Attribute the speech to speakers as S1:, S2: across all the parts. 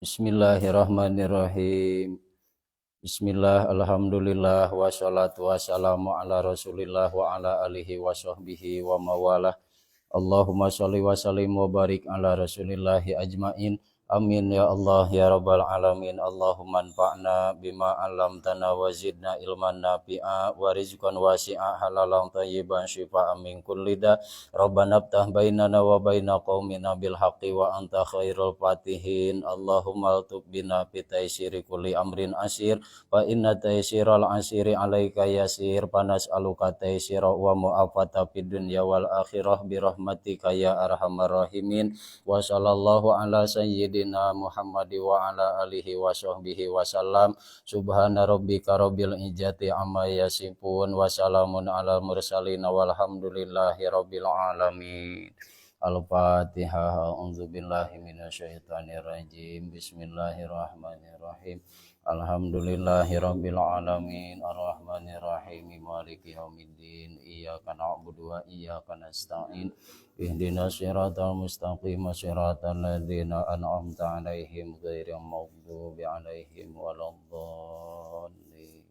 S1: Bismillahirrahmanirrahim. Bismillah, alhamdulillah, wassalatu wassalamu ala rasulillah wa ala alihi wa sahbihi wa mawalah. Allahumma sholli wa sallim wa barik ala rasulillahi ajmain. Amin ya Allah ya rabbal alamin. Allahumma anfa'na bima 'allamtana wa zidna ilman nafi'a wa rizqan wasi'a halalan thayyiban shifaan min kulli da. Rabbana ftah bainana wa baina qaumina bil haqqi wa anta khairul fatihin. Allahumma altuf bina fi taysiri kulli amrin asir fa inna taysiral asiri alaika yasir. Panas'aluka taysira wa mu'afata fid dunya wal akhirah bi rahmatika ya arhamar rahimin. Wa sallallahu ala sayyidina Muhammad wa ala alihi wa sahbihi wa sallam. Subhana rabbika rabbil izzati amma yasifun wa salamun alal mursalin walhamdulillahi rabbil alamin. Al-Fatihah. A'udzu billahi minasyaitonir rajim. Bismillahirrahmanirrahim. Alhamdulillahi rabbil alamin arrahmanir rahim maliki yaumiddin. Iyyaka na'budu wa iyyaka nasta'in. Ihdinas siratal mustaqim siratal ladzina an'amta 'alaihim ghairil maghdubi 'alaihim waladdallin.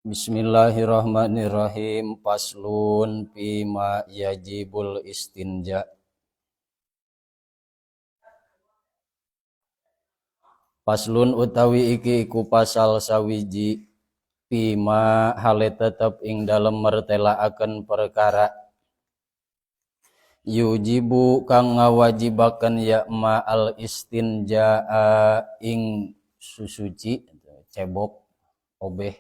S1: Bismillahirrahmanirrahim. Faslun fima yajibul istinja. Faslun utawi iki iku pasal sawiji fima hale tetep ing dalem mertelaaken perkara yujibu kang ngawajibaken ya ma al istinjaa ing susuci cebok obeh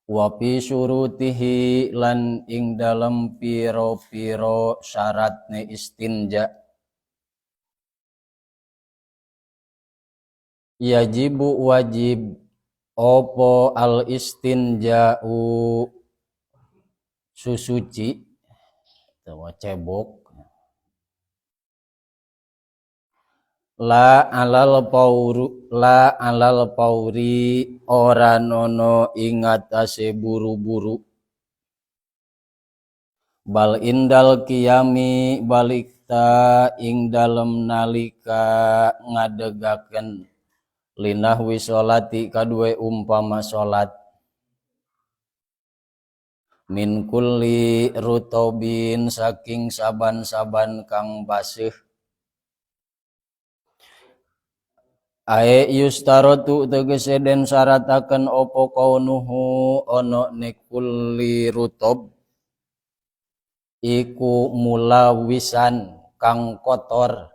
S1: wa fi syurutihi lan ing dalem piro-piro syaratne istinja yajibu wajib opo al istinja'u susuci atau cebok la alal pauru la alal pauri ora nono ing atase buru-buru bal indal kiami balikta ing dalem nalika ngadegaken linahwi sholati kadue umpama salat min kulli rutobin saking saban-saban kang baseuh ae yustarotu tegese den syarataken opo kaunuhu ono nekulli rutob iku mulawisan kang kotor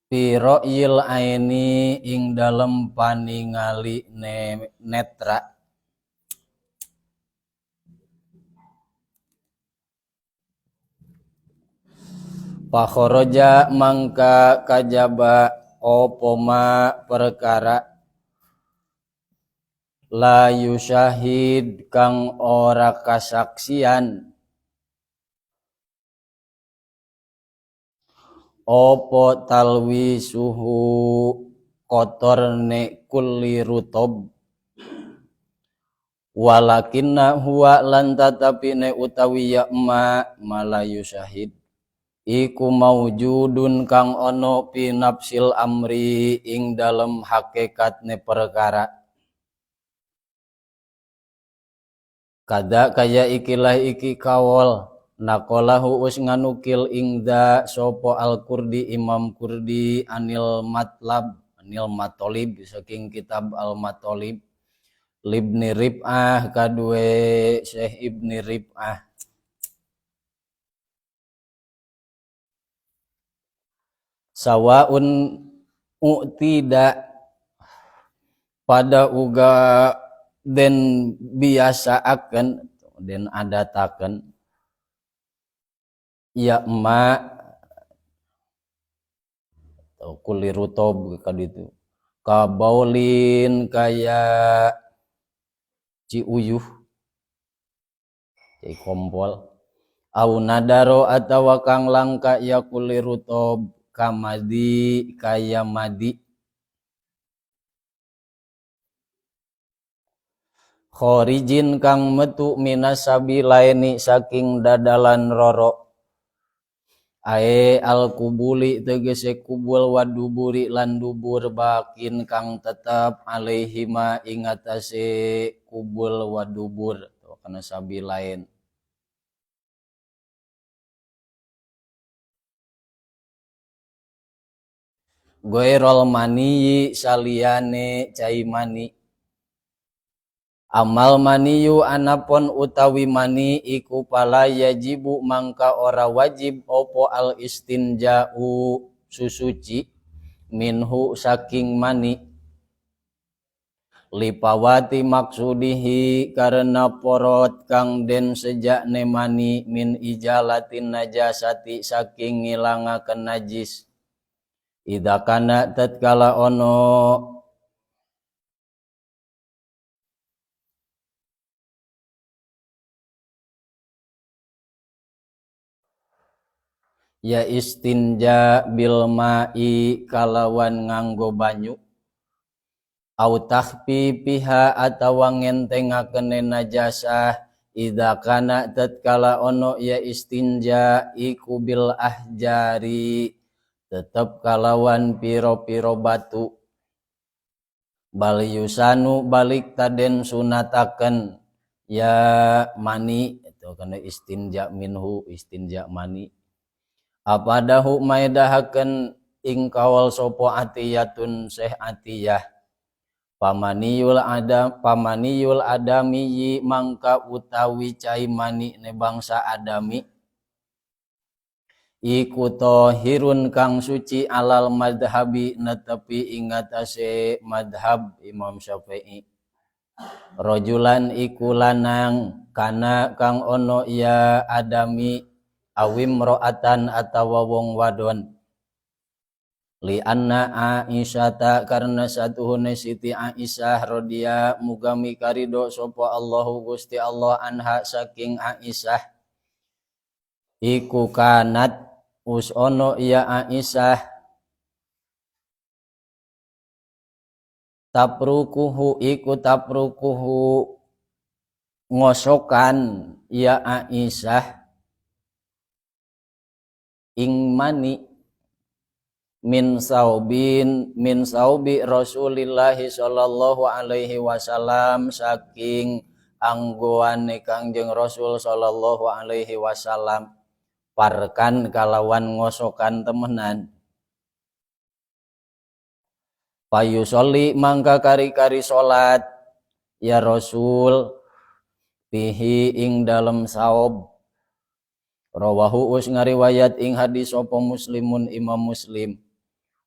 S1: fi ra'yil aini ing dalem paningali netra fakharaja mangka kajaba opo ma perkara la yusyahid kang ora kasaksian opo talwi suhu kotorne kulli rutob walakinna huwa lan tatapine utawi ya ma malayu syahid iku maujudun kang ono fi nafsil amri ing dalem hakikatne perkara kada kaya ikilah iki kawol naqalahu us nganukil ingda sopo al-Kurdi Imam Kurdi anil matlab anil matolib saking kitab al-Matolib Libni Rib'ah kadue Syekh Ibni Rib'ah sawaun u'tida pada uga den biasa akan den adataken ya ma atau kulli rutob kaditu kabaulin kaya ciuyuh cai kompol au nadaro atawa kang langka ya kulli rutob Kamadi kaya madi khorijin kang metu minas sabilaini saking dadalan roro ae al kubuli tegese kubul waduburi lan dubur bakin kang tetep alaihima ing atase kubul wadubur kana sabilain. Goirol maniyi saliyane cai mani. Amal maniyu anapon utawi mani iku pala yajibu mangka ora wajib opo al istinja'u susuci minhu saking mani. Lipawati maksudihi karena porot kang den sejakne mani min ijalatin najasati saking ngilangaken najis. Idza kana tatkala ono ya istinja bil ma'i kalawan nganggo banyu au takhfi piha atawa ngentengakene najasah idza kana tatkala ono ya istinja iku bil ahjari tetep kalawan piro-piro batu bal yusanu balik taden sunataken ya mani itu kana istinja minhu istinja mani apadahu maedahaken ing kawal sopo atiyatun seh atiyah pamaniyul adam pamaniyul adami mangka utawi cai mani ne bangsa adami iku tohirun kang suci alal madhabi netepi ing atase madhab Imam Syafi'i. Rojulan iku lanang kana kang ono ya adami awim ro'atan atawa wong wadon. Li anna Aisyata karena satuhune Siti Aisyah radhiya muga mikarido sapa Allahu Gusti Allah anha saking Aisyah iku kanat us ono ya Aisyah taprukuhu iku taprukuhu ngosokan ya Aisyah ing mani min saubin min saubi Rasulillahi sallallahu alaihi wasallam saking anggoane Kangjeng Rasul sallallahu alaihi wasallam parkan kalawan ngosokan temenan. Payusolli mangka kari-kari salat ya Rasul pihi ing dalem saob. Rawahu us ngariwayat ing hadis sapa Muslimun Imam Muslim.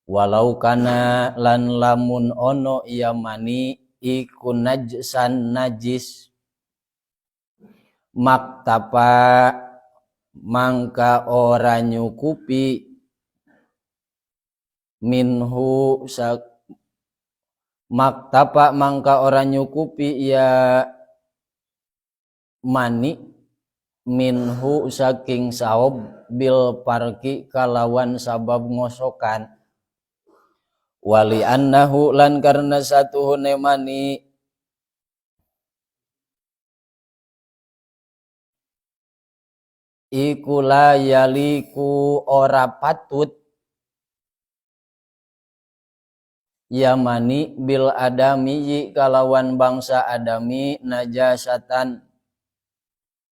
S1: Walau kana lan lamun ono ya mani iku najsan najis maktapa mangka ora nyukupi minhu maktapa mangka ora nyukupi ya mani minhu saking saob bil parki kalawan sabab ngosokan. Wali annahu lan karena satuhune mani iku la yaliku ora patut yamani bil adami kalawan bangsa adami najasatan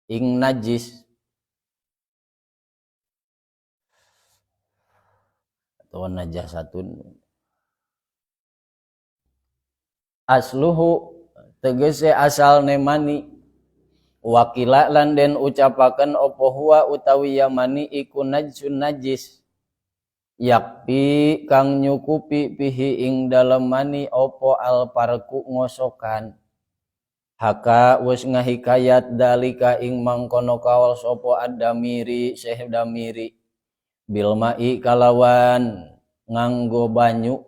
S1: ing najis atau najasatun. Asluhu tegese asal nemani wakila lan den ucapaken opo huwa utawi yamani iku najsun najis yakpi kang nyukupi pihi ing dalem mani opo alparku ngosokan. Haka wis ngahikayat dalika ing mangkono kawal sopo ad-damiri Syekh Damiri bil ma'i kalawan nganggo banyu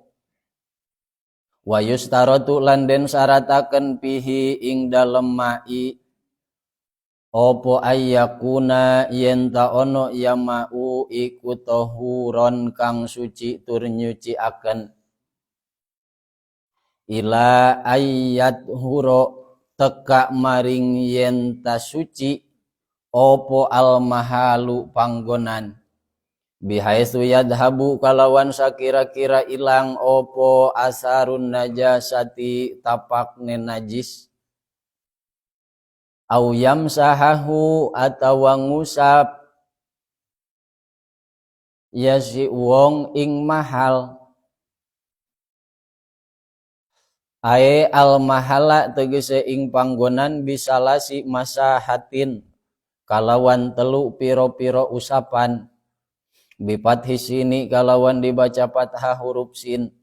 S1: wa yustaratu lan den syarataken pihi ing dalem ma'i Opo ayyakuna yen ta ono ya ma'u iku tahuron kang suci tur nyuciaken ila ayat huro teka maring yen ta suci opo al mahalu panggonan bihaitsu yadhabu kalawan sakira-kira ilang opo asarun najasati tapakne najis au yamsahahu atawa ngusap ya si wong ing mahal ae al mahala tegese ing panggonan bisalasi masahatin kalawan telu piro-piro usapan bifathisini kalawan dibaca fathah huruf sin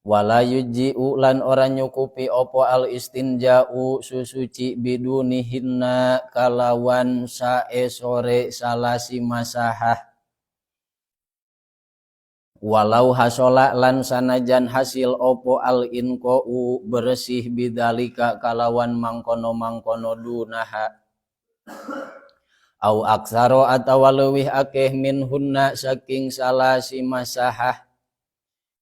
S1: wala yujji'u lan ora nyukupi opo al istinja'u susuci bidunihinna kalawan saesore salasi masahah walau hasola lan sanajan hasil opo al inqa'u bersih bidzalika kalawan mangkono-mangkono dunaha au aksaro atawa leuwih akeh minhunna saking salasi masahah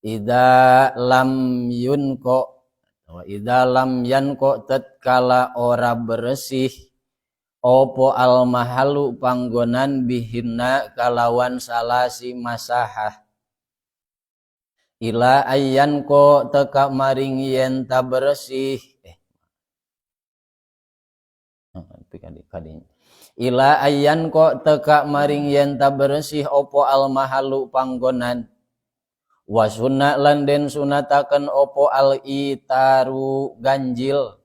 S1: idza lam yunko atau idza lam yanko tatkala ora bersih opo al mahalu panggonan bihinna kalawan salasi masahah ila ayyanko teka maring yen ta bersih ila ayyanko teka maring yen ta bersih opo al mahalu panggonan wa sunna lan den sunataken opo al itaru ganjil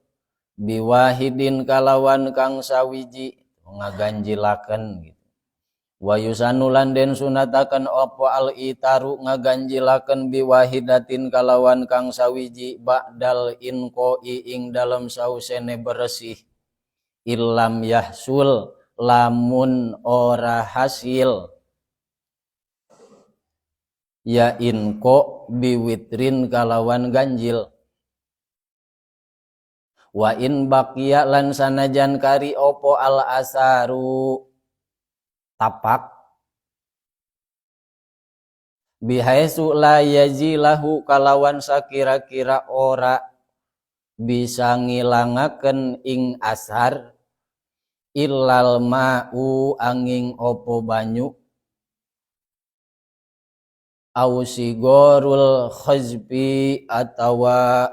S1: biwahidin kalawan kang sawiji ngaganjilaken gitu wa yusanu lan den sunataken opo al itaru ngaganjilaken biwahidatin kalawan kang sawiji ba'dal inqoi ing dalem sausene bersih illam yahsul lamun ora hasil ya inqo biwitrin kalawan ganjil wa in baqiya lan sanajan kari opo al asaru tapak bihaitsu la yazilahu kalawan sakira-kira ora bisa ngilangaken ing asar illal ma'u angin opo banyu au sigorul khazbi atawa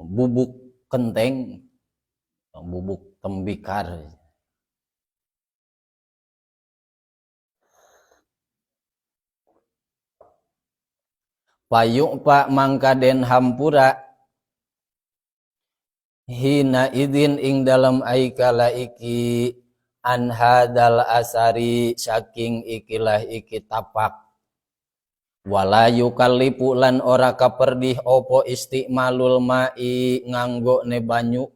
S1: bubuk kenteng, bubuk tembikar. Payung pak mangka den hampura hina idin ing dalam aikala iki an hadal asari saking ikilah iki tapak wala yukallifu lan ora kaperdih opo istimalul ma'i nganggo ne banyu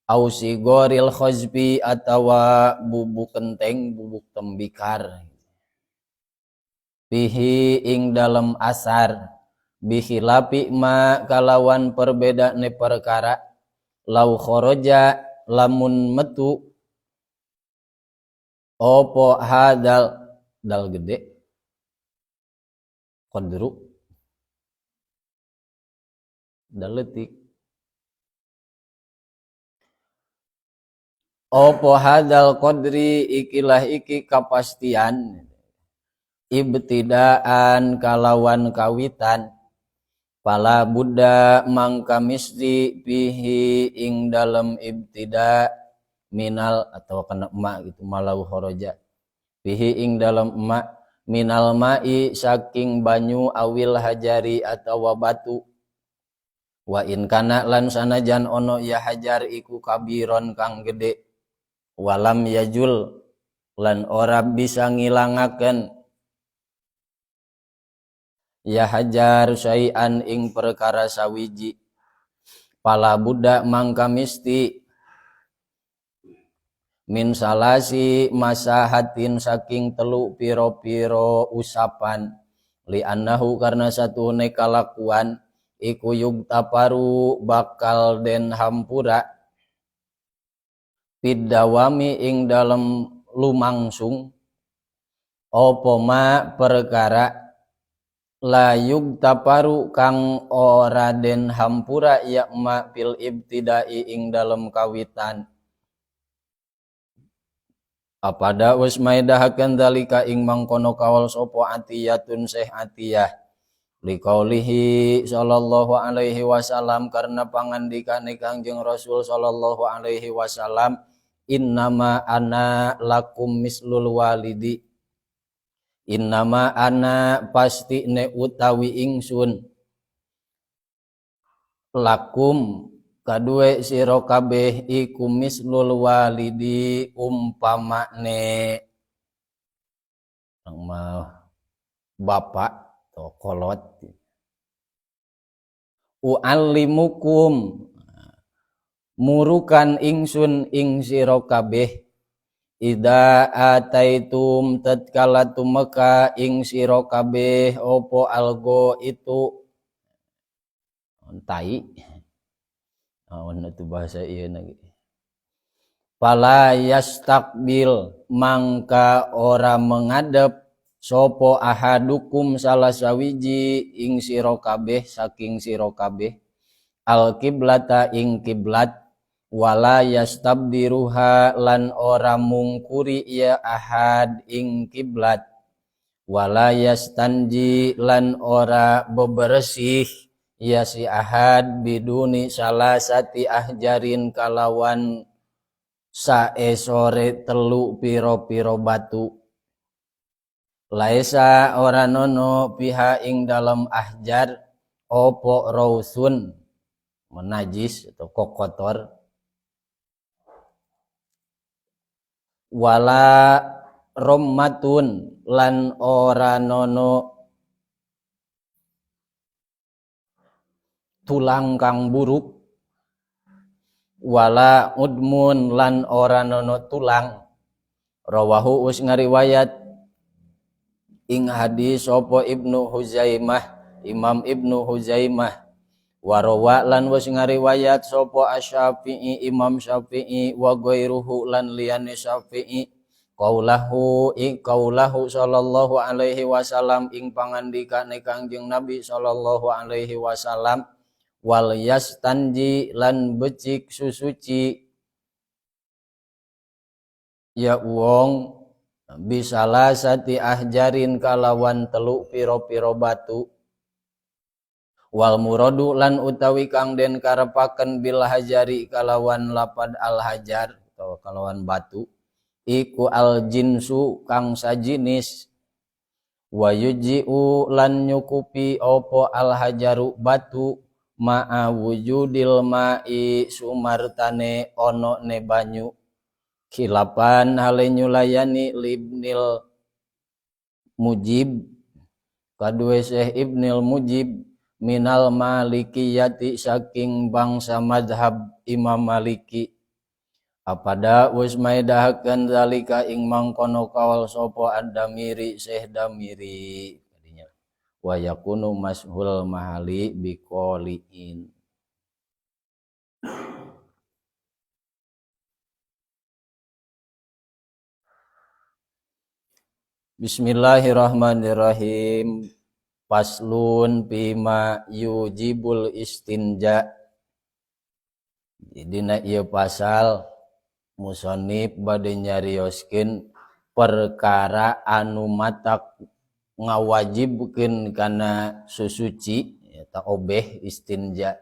S1: au sigoril khazbi atawa bubuk kenteng, bubuk tembikar bihi ing dalem asar bihilapi ma kalawan perbedane perkara lau kharaja lamun metu opo hadal dal gede qadru dal letik opo hadal qadri ikilah iki kapastian ibtidaan kalawan kawitan pala buddha mangka misti pihi ing dalem ibtida minal atau kena emak gitu malau kharaja pihi ing dalem emak minal ma'i saking banyu awil hajari atawa batu wa in kana lan sanajan ono ya hajar iku kabiron kang gede walam yajul lan ora bisa ngilangaken ya hajar syai'an ing perkara sawiji pala buddha mangka misti min salasi masahatin saking telu piro-piro usapan li annahu karena satune kalakuan iku yugtaparu bakal den hampura Fid dawami ing dalem lumangsung apa ma perkara la yugtaparu kang ora den hampura ya ma fil ibtidai ing dalem kawitan. Apada wis maedahaken dalika ing mangkono kaul sapa Atiyatun Syekh Atiyah liqaulihi sallallahu alaihi wasallam karena pangandikane Kangjeng Rasul sallallahu alaihi wasallam innama ana lakum mislul walidi innama ana pasti ne utawi ingsun lakum kadue sira kabeh iku mislul walidi umpamane bapak atau kolot uallimukum murukan ingsun ing sira kabeh ida ataitum tatkala tumeka ing sira kabeh opo algo itu tai naon itu bahasa ieu lagi fala yastaqbil mangka ora menghadap sopo ahadukum salah sawiji ing sira kabeh saking sira kabeh al kiblata ing kiblat wala yastabdiruha lan ora mungkuri ya ahad ing kiblat wala yastanji lan ora bebersih ya si ahad biduni salasati ahjarin kalawan saesore telu piro-piro batu laisa ora nono piha ing dalem ahjar opo rausun menajis atau kokotor wala rommatun lan ora nono tulang kang buruk wala udmun lan ora nono tulang rawahu us ngariwayat ing hadis sapa Ibnu Huzaimah Imam Ibnu Huzaimah warawa lan wis ngariwayat sapa Asy-Syafi'i Imam Syafi'i wa ghairuhu lan liyane Syafi'i qaulahu qaulahu sallallahu alaihi wasallam ing pangandikane Kangjeng Nabi sallallahu alaihi wasallam wal yastanji lan becik susuci ya wong bisalasati ahjarin kalawan telu piro-piro batu wal muradu lan utawi kang den karepaken bil hajari kalawan lapad al hajar atau kalawan batu iku al jinsu kang sajinis wa yujzi'u lan nyukupi opo al hajaru batu ma'a wujudil ma'i sumartane ono ne banyu khilapan hale nyulayani libnil mujib kadue Syekh Ibnil Mujib minal malikiyati saking bangsa madhab Imam Maliki apada wis maedahakeun zalika ing mangkono kaul sapa ad-Damiri Syekh Damiri kadinya wa yakunu mashul mahali biqoliin. Bismillahirrahmanirrahim. Faslun bima yujibul istinja. Jadi na ieu pasal musonib bade nyarioskeun perkara anu matak ngawajibkeun kana susuci eta obeh istinja.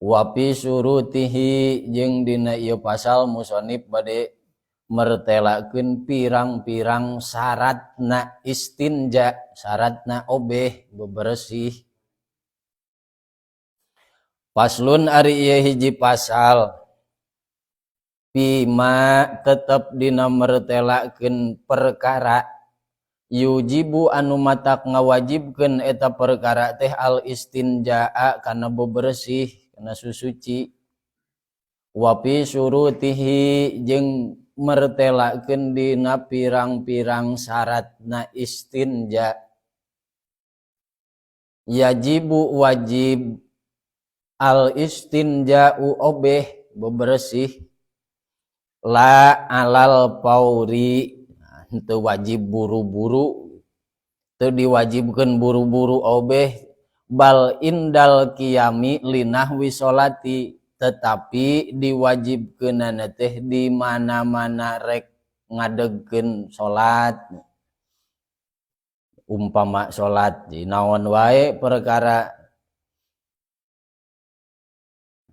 S1: Wa fi syurutihi jeung dina ieu pasal musonib bade mertelakeun pirang-pirang syaratna istinja, syaratna obeh bebersih. Paslun ari ieu hiji pasal bima tetep dina mertelakeun perkara yujibu anu matak ngawajibkeun eta perkara teh al istinjaa kana bebersih, kana susuci. Wa fi syurutihi jeung mertelakeun dina pirang-pirang syaratna istinja. Yajibu wajib al istinja'u obeh bebersih La alal pauri, henteu wajib buru-buru, teu diwajibkeun buru-buru obeh, bal indal qiyami linahwi sholati, tetapi diwajibkeunana teh di mana-mana rek ngadegkeun salat. Umpama salat di naon wae perkara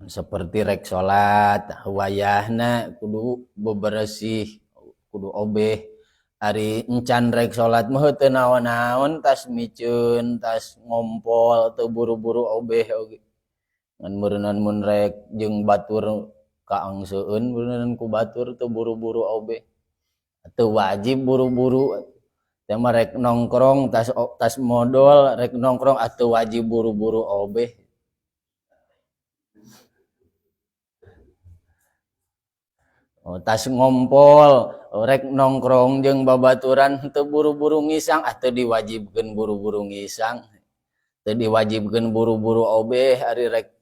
S1: seperti rek salat wayahna kudu beberesih, kudu obeh. Ari encan rek salat mah teu naon-naon, tas miceun, tas ngompol, teu buru-buru obeh oge. Ngan meureunan mun rek jeung batur kaangseun meureunan ku batur teu buru-buru obeh. Teu wajib buru-buru. Teh mah rek nongkrong tas modol rek nongkrong atuh wajib buru-buru obeh. Oh, tas ngompol rek nongkrong jeung babaturan teu buru-buru ngisang atuh diwajibkeun buru-buru ngisang. Teu diwajibkeun buru-buru obeh ari rek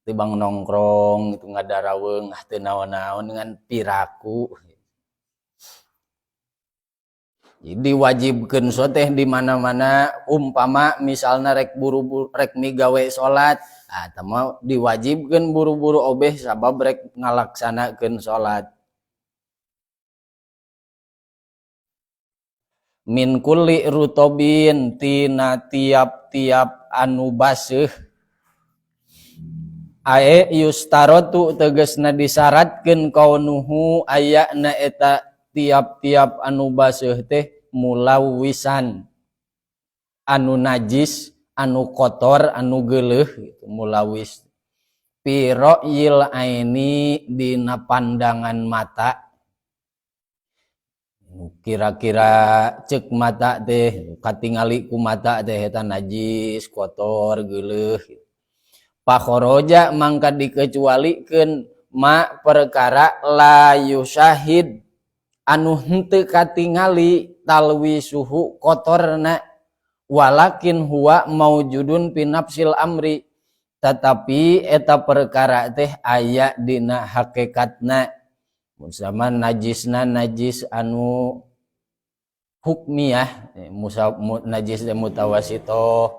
S1: tibang nongkrong itu ngadaraweung ah teu naon-naon ngan piraku. Jadi diwajibkeun so teh di mana-mana umpama misalna rek buru-buru rek migawe salat, ah teh mah diwajibkeun buru-buru obeh sabab rek ngalaksanakeun salat. Min kulli rutobin tina tiap-tiap anu baseuh ae yustarotu tegasna disyaratkeun kaunuhu ayana eta tiap-tiap anu baseuh teh mulawisan anu najis anu kotor anu geuleuh gitu, mulawis fi ra'yil aini dina pandangan mata. Kira-kira cek mata teh katingali ku mata teh eta najis kotor geuleuh. Pakhoroja mangka dikecualikeun ma perkara la yusyahid anu henteu katingali talwi suhu kotorna walakin huwa maujudun fi nafsil amri, tetapi eta perkara teh aya dina hakikatna. Sama najisna najis anu hukmiyah, najis mutawasitoh,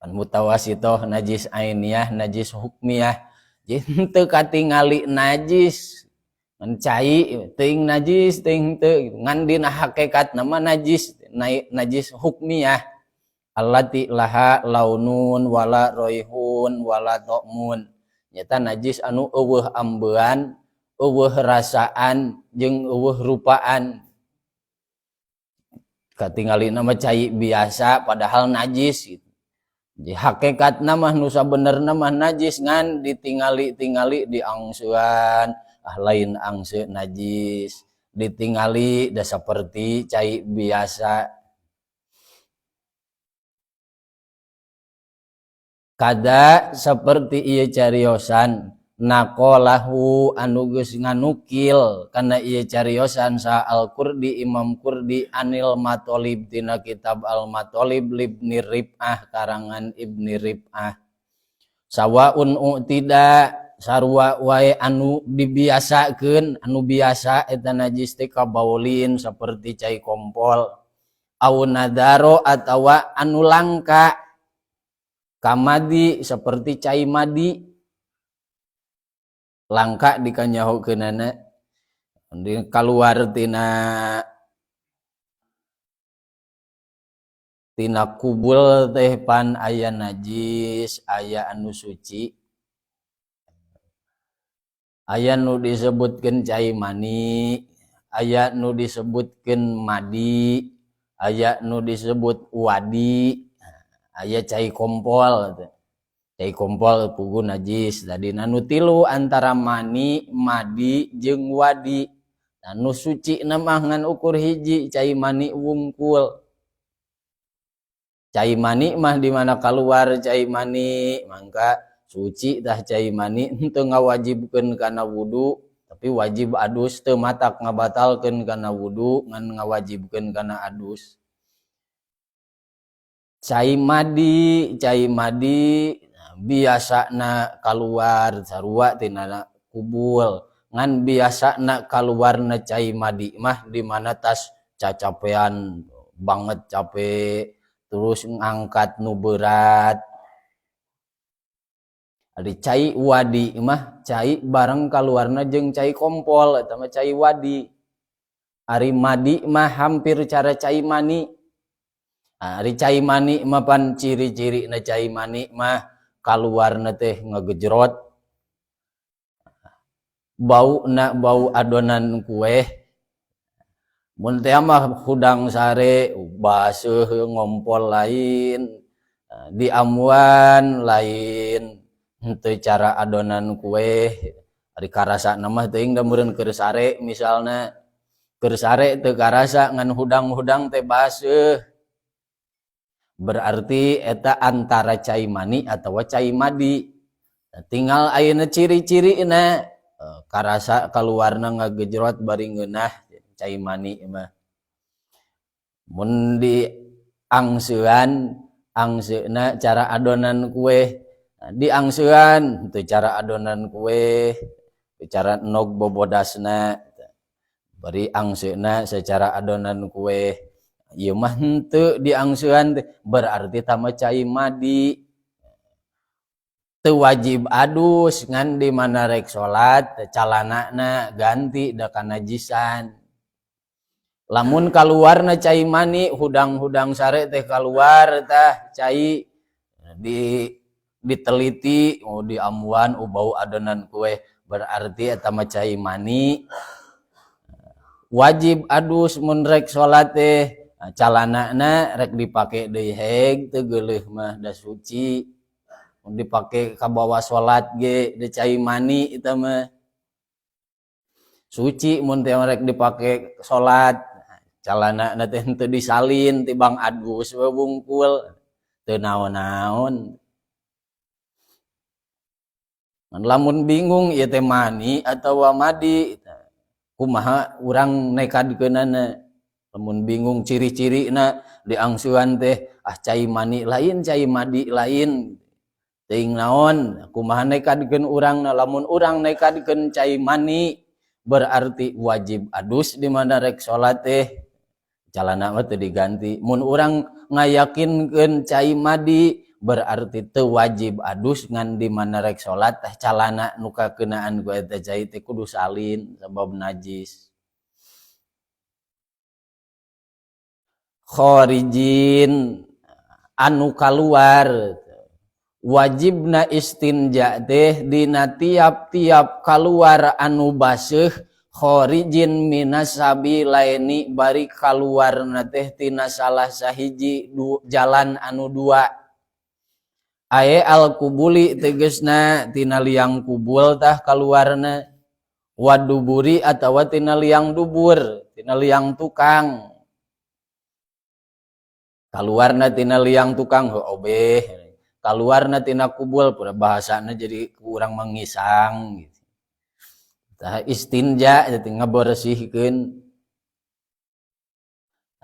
S1: mutawasitoh najis ainiyah, najis hukmiyah. Jadi henteu katingali najis ngan cai teuing najis teuing henteu ngan dina hakikatna mah najis, najis hukmiyah allati laha launun wala roihun wala ta'mun. Nyata najis anu eueuh ambean, eueuh rasaan jeung eueuh rupaan. Katingalina mah cai biasa padahal najis gitu. Jadi hakikatna mah nu sabenerna mah najis ngan ditingali-tingali diangsuan, ah lain angse najis, ditingali da saperti cai biasa. Kada seperti ieu cariosan naqalahu anu geus nganukil kana ieu cariosan sa Al-Qurdi Imam Qurdi anil Matolib tina kitab Al-Matolib Ibni Rib'ah karangan Ibni Rib'ah. Sawaun u'tida sarua wae anu dibiasakeun anu biasa eta najis teh kabaulin seperti cai kompol au nadaro atawa anu langka kamadi seperti cai madi langka dikanyahokeunana di kaluar tina kubul teh pan aya najis aya anu suci aya nu disebutkeun cai mani aya nu disebutkeun madi aya nu disebut wadi aya cai kompol. Cai kompol pugu najis. Tadi nu tilu antara mani, madi jeung wadi. Nu suci mah ngan ukur hiji cai mani wungkul. Cai mani mah di mana kaluar cai mani mangka suci tah cai mani henteu ngawajibkeun kana wudu tapi wajib adus teu matak ngabatalkeun kana wudu ngan ngawajibkeun kana adus. Cai madi biasana kaluar sarua tina kubul Ngan biasana kaluarna cai madi mah di mana tas cacapean banget, capek terus ngangkat nu berat. Ari cai wadi mah cai bareng kaluarna jeung cai kompol, eta mah cai wadi. Ari madi mah hampir cara cai mani. Ari cai mani mah pan ciri-cirina cai mani mah kaluarna teh ngagejrot, bauna bau adonan kue. Mun teh mah hudang sare baseuh ngompol lain, diamuan lain, henteu cara adonan kue. Ari karasana mah teuing da meureun keur sare, misalna keur sare teu karasa ngan hudang-hudang teh baseuh. Berarti eta antara cai mani atawa cai madi. Tinggal ayeuna ciri-cirina, karasa kaluarna ngagejrot bari ngeunah cai mani mah. Mun di angsean, angseuna cara adonan kue. Di angsean teu cara adonan kue, cara nog bobodasna. Bari angseuna secara adonan kue. Ieu mah henteu di angsean teh, berarti tama cai madi. Teu wajib adus ngan di mana rek salat calanana ganti da kanajisan. Lamun kaluarna cai mani hudang-hudang sare teh kaluar tah cai di diteliti, oh diamuan, oh bau adonan kue, berarti eta mah cai mani. Wajib adus mun rek salat teh, calanana rek dipake deui heg teu geuleuh mah da suci. Mun dipake ka bawa salat ge da cai mani eta mah. Suci mun teh rek dipake salat, calanana teh henteu disalin tibang adus we wungkul, teu naon-naon. Lamun bingung ieu teh mani atawa madi, kumaha urang nekadkeunana. Lamun bingung ciri-cirina diangsuan teh, ah cai mani lain, cai madi lain, teuing naon, kumaha nekadkeun urangna. Lamun urang nekadkeun cai mani berarti wajib adus di mana rek salat teh, calana mah teu diganti. Mun urang ngayakinkeun cai madi berarti teu wajib adus ngan di mana rek salat teh calana nu kakeunaan ku eta cai teh kudu salin sabab najis. Kharijin anu kaluar, wajibna istinja teh dina tiap-tiap kaluar anu baseuh. Kharijin minas sabilaini bari kaluarna teh tina salah sahiji jalan anu dua. Ae al kubuli tegesna tina liang kubul tah kaluarna, waduburi atawa tina liang dubur, tina liang tukang. Kaluarna tina liang tukang heuh obeh, kaluarna tina kubul pura bahasana jadi kurang mengisang gitu. Tah istinja jadi ngabersihkeun.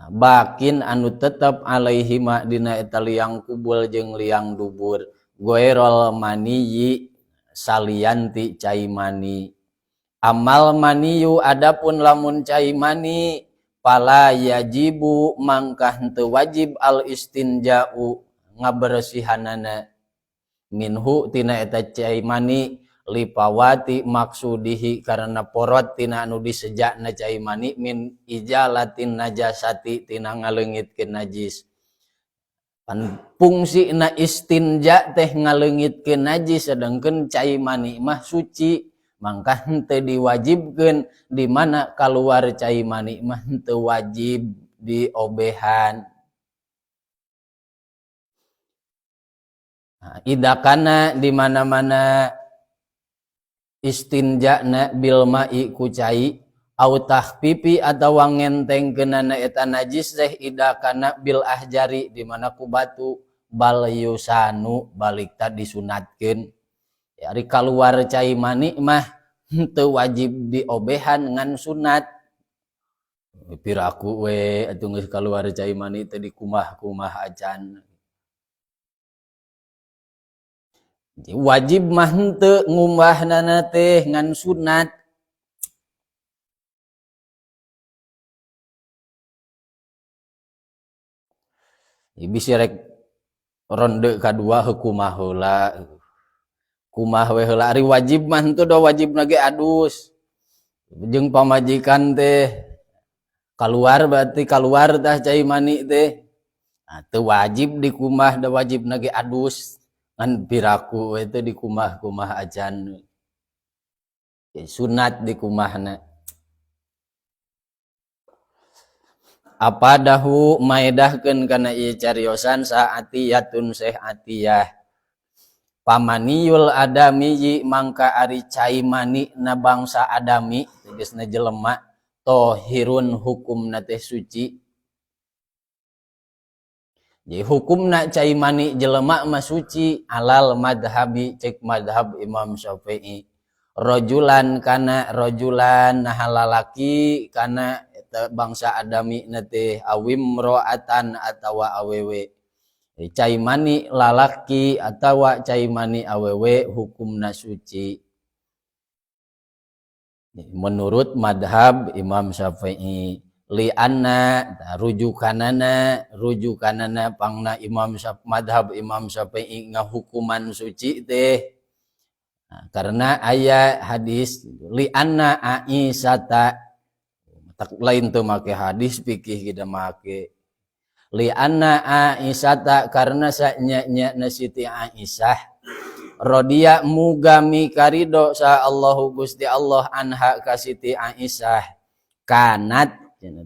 S1: Nah, bakin anu tetep alaihi ma dina eta liang kubul jeung liang dubur goerol maniyi salianti cai mani. Amal maniyu adapun lamun cai mani pala yajibu mangkah henteu wajib al istinja'u ngabersihanana minhu tina eta cai mani lipawati maksudihi karena porot tina anu disejana cai mani min ijalatin najasati tina ngaleungitkeun najis. Pan fungsina istinja teh ngaleungitkeun najis, sedangkeun cai mani mah suci, mangka henteu diwajibkeun di mana kaluar cai mani mah henteu wajib diobehan. Nah, idakana di mana-mana istinjana bil ma'i ku cai au tahfifi atawa ngentengkeunana eta najis teh idakana bil ahjari di mana ku batu bal yusanu balik ta disunatkeun. Ya, ari kaluar cai mani mah henteu wajib diobehan ngan sunat. Piraku we atuh geus kaluar cai mani teh dikumah-kumah acan. Wajib mah henteu ngumbahna teh ngan sunat. Bisi rek ronde kadua hukumah heula. Kumah we heula ari wajib mah henteu da wajibna ge adus. Jeung pamajikan teh kaluar berarti kaluar tah cai mani teh. Nah, teu wajib dikumah da wajibna ge adus. Ngan piraku we teh dikumah-kumah acan. Sunat dikumahna. Apa dahu maedahkeun kana ieu cariosan saatiyatun Syekh Atiyah. Pamaniyul adami mangka ari cai mani na bangsa adami tegasna jelema tohirun hukumna teh suci. Jadi hukumna cai mani jelema mah suci alal madhabi cek madhab Imam Syafi'i. Rojulan kana rojulan nah lalaki kana bangsa adami na teh awim ro'atan atawa awewe. Cai mani lalaki atawa cai mani awewe hukumna suci. Menurut madhab Imam Syafi'i li'anna rujukanana pangna Imam madhab Imam Syafi'i ngahukuman suci teh. Nah, karena aya hadis li'anna Aisyata tak lain teu make hadis fikih kita make li'anna Aisyata karena sanya-nya Siti Aisyah rodiya mugami karido sa Allahu Gusti Allah anha ka Siti Aisyah kanat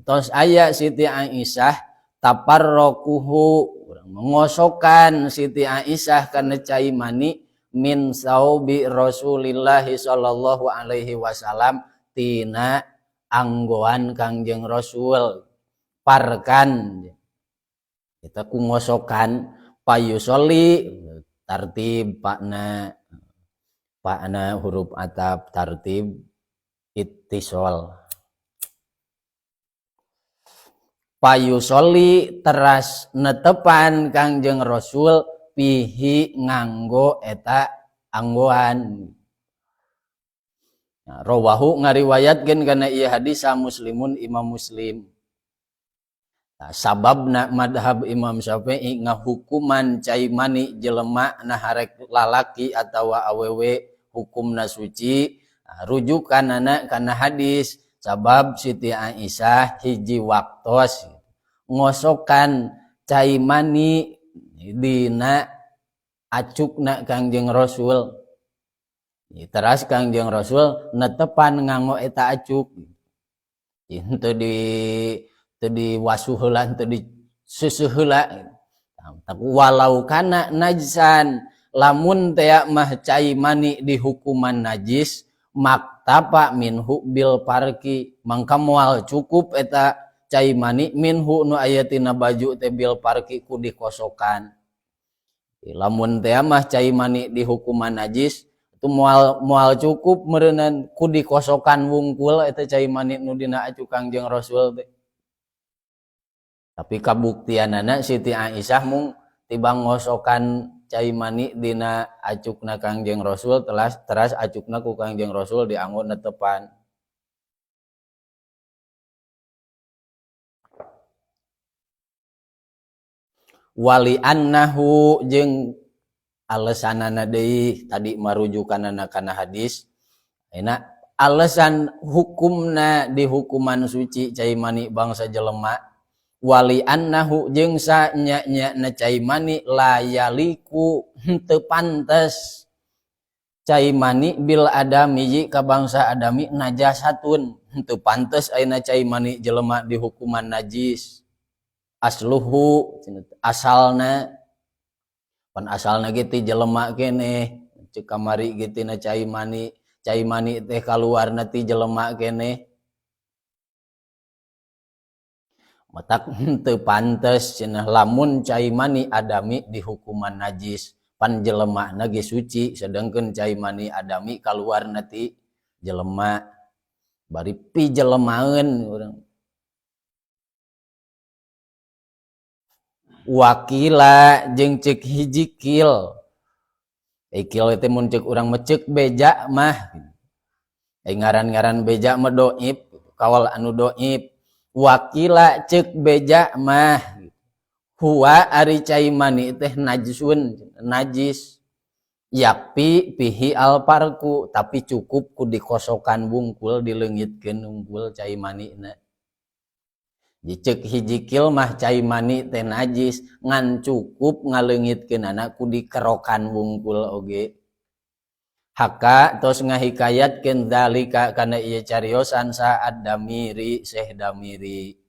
S1: tos aya Siti Aisyah taparrokuhu mengosokan Siti Aisyah kana cai mani min saubi Rasulillah sallallahu alaihi wasallam tina anggoan Kangjeng Rasul parkan kita ku ngosokan payusoli tartib pakna pakna huruf atap tartib ittisol payusoli teras netepan Kangjeng Rasul pihi nganggo eta anggoan. Nah, rawahu ngariwayatkeun kana ieu hadis Muslimun Imam Muslim. Nah, sababna madhab Imam Syafi'i ngahukuman cai mani jelema nah harek lalaki atawa awewe hukumna suci. Nah, rujukanana kana hadis sabab Siti Aisyah hiji waktos ngosokan cai mani dina acukna Kangjeng Rasul. Teras Kangjeng Rasul netepan nganggo eta acuk. Henteu di teu diwasuh heula, henteu diseuseut heula. Walau kana najsan lamun teh mah cai mani dihukuman najis maktapa minhu bil parki mangka moal cukup eta cai mani minhu nu aya tina baju teh bil parki ku dikosokan. Lamun teh mah cai mani dihukuman najis itu moal cukup meureunan ku dikosokan wungkul eta cai mani nu dina acuk Kangjeng Rasul teh. Tapi kabuktianana Siti Aisyah mung tibang ngosokan cai mani dina acukna Kangjeng Rasul teras acukna ku Kangjeng Rasul dianggo netepan. Wali annahu jeung alesanana deui tadi marujukanana kana hadis. Enak alasan hukumna dihukuman suci cai mani bangsa jelema wali annahu jeung sanya-nya na cai mani layaliku henteu pantes cai mani bil adami ka bangsa adami najasatun henteu pantes ayeuna cai mani jelema dihukuman najis asluhu asalna pan asalna ge ti jelema keneh ceuk kamari ge tina cai mani teh kaluarna ti jelema keneh matak henteu pantes cenah lamun cai mani adami dihukuman najis pan jelemana ge suci sedangkeun cai mani adami kaluarna ti jelema bari pi jelemaeun urang wakila jeung ceuk hiji kil ikil teh mun ceuk urang mah ceuk beja mah ngaran-ngaran beja mah doib kawal anu doib wakila ceuk beja mah Huwa ari cai mani teh najsun, najis. Yakfi fihi alfarku, tapi cukup ku dikosokan wungkul, dileungitkeun wungkul cai manina. Cek hiji kil mah cai mani teh najis, ngan cukup ngaleungitkeunana ku dikerokan wungkul oge. Haka tos ngahikayatkeun zalika kana ieu cariosan saat damiri Syekh Damiri.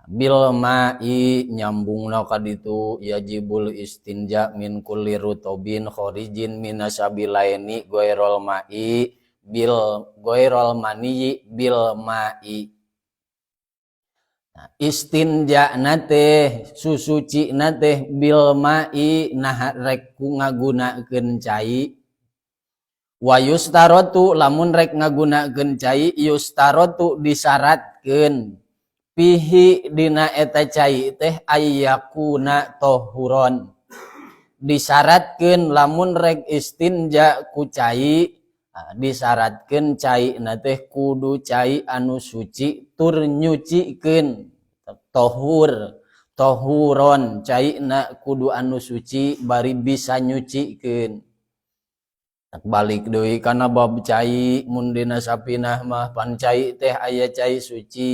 S1: Bil ma'i nyambungna ka ditu yajibul istinja min kulli rutobin kharijin minasabilaini ghairul ma'i bil ghairul maniyi bil ma'i. Nah, istinja na teh susuci na teh bil ma'i nah rek ku ngagunakeun cai. Wa yustarotu lamun rek ngagunakeun cai yustarotu disyaratkeun pihi dina eta cai teh ayyakuna tohuron. Disyaratkeun lamun rek istinja ku cai, disyaratkeun cai na teh kudu cai anu suci tur nyucikeun tohur, tohuron cai na kudu anu suci bari bisa nyucikeun. Balik deui kana bab cai mun dina sapinah mah pan cai teh aya cai suci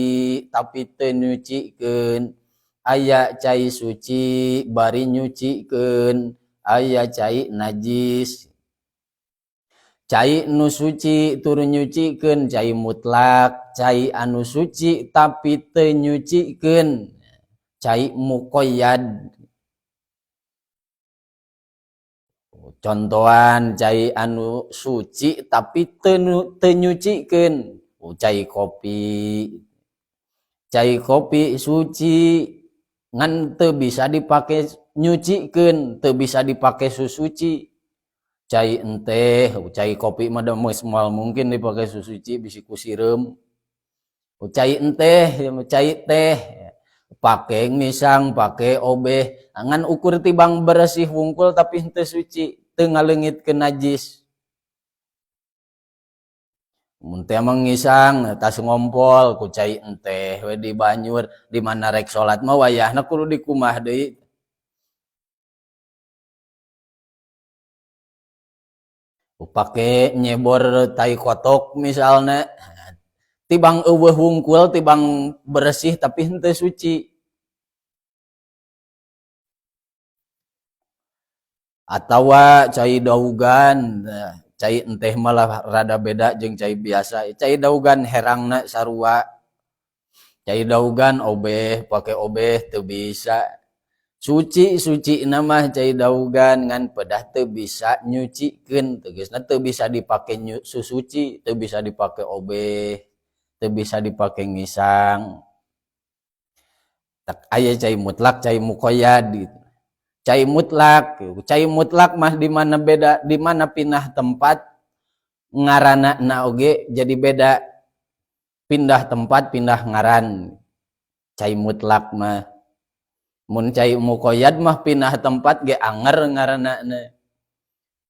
S1: tapi teu nyucikeun, aya cai suci bari nyucikeun, aya cai najis. Cai nu suci tur nyucikeun cai mutlak, cai anu suci tapi teu nyucikeun cai muqayyad. Contohan cai anu suci tapi teu nyucikeun, cai kopi. Cai kopi suci ngan teu bisa dipake nyucikeun, teu bisa dipake susuci. Cai enteh, cai kopi mah da geus moal mungkin dipake susuci bisi ku sireum. Cai enteh, cai teh pake ngisang, pake obeh, ngan ukur tibang bersih wungkul tapi henteu suci, teu ngaleungitkeun najis. Mun teh mah ngisang tas ngompol ku cai enteh we di banyur, di mana rek salat mah wayahna kudu dikumah deui. Pake nyebor tai kotok misalna, tibang eueuh wungkul tibang bersih tapi henteu suci. Atawa cai daugan, cai enteh malah rada beda jeung cai biasa. Cai daugan herangna sarua. Cai daugan obeh, pake obeh teu bisa. Suci-suci mah cai daugan ngan pedah teu bisa nyucikeun, tegasna teu bisa dipake susuci, teu bisa dipake obeh, teu bisa dipake ngisang. Tak aya cai mutlak, cai muqayyad gitu. Cai mutlak mah di mana beda, di mana pindah tempat ngaranna na oge jadi beda. Pindah tempat pindah ngaran. Cai mutlak mah. Mun cai muqayyad mah pindah tempat ge anger ngaranna.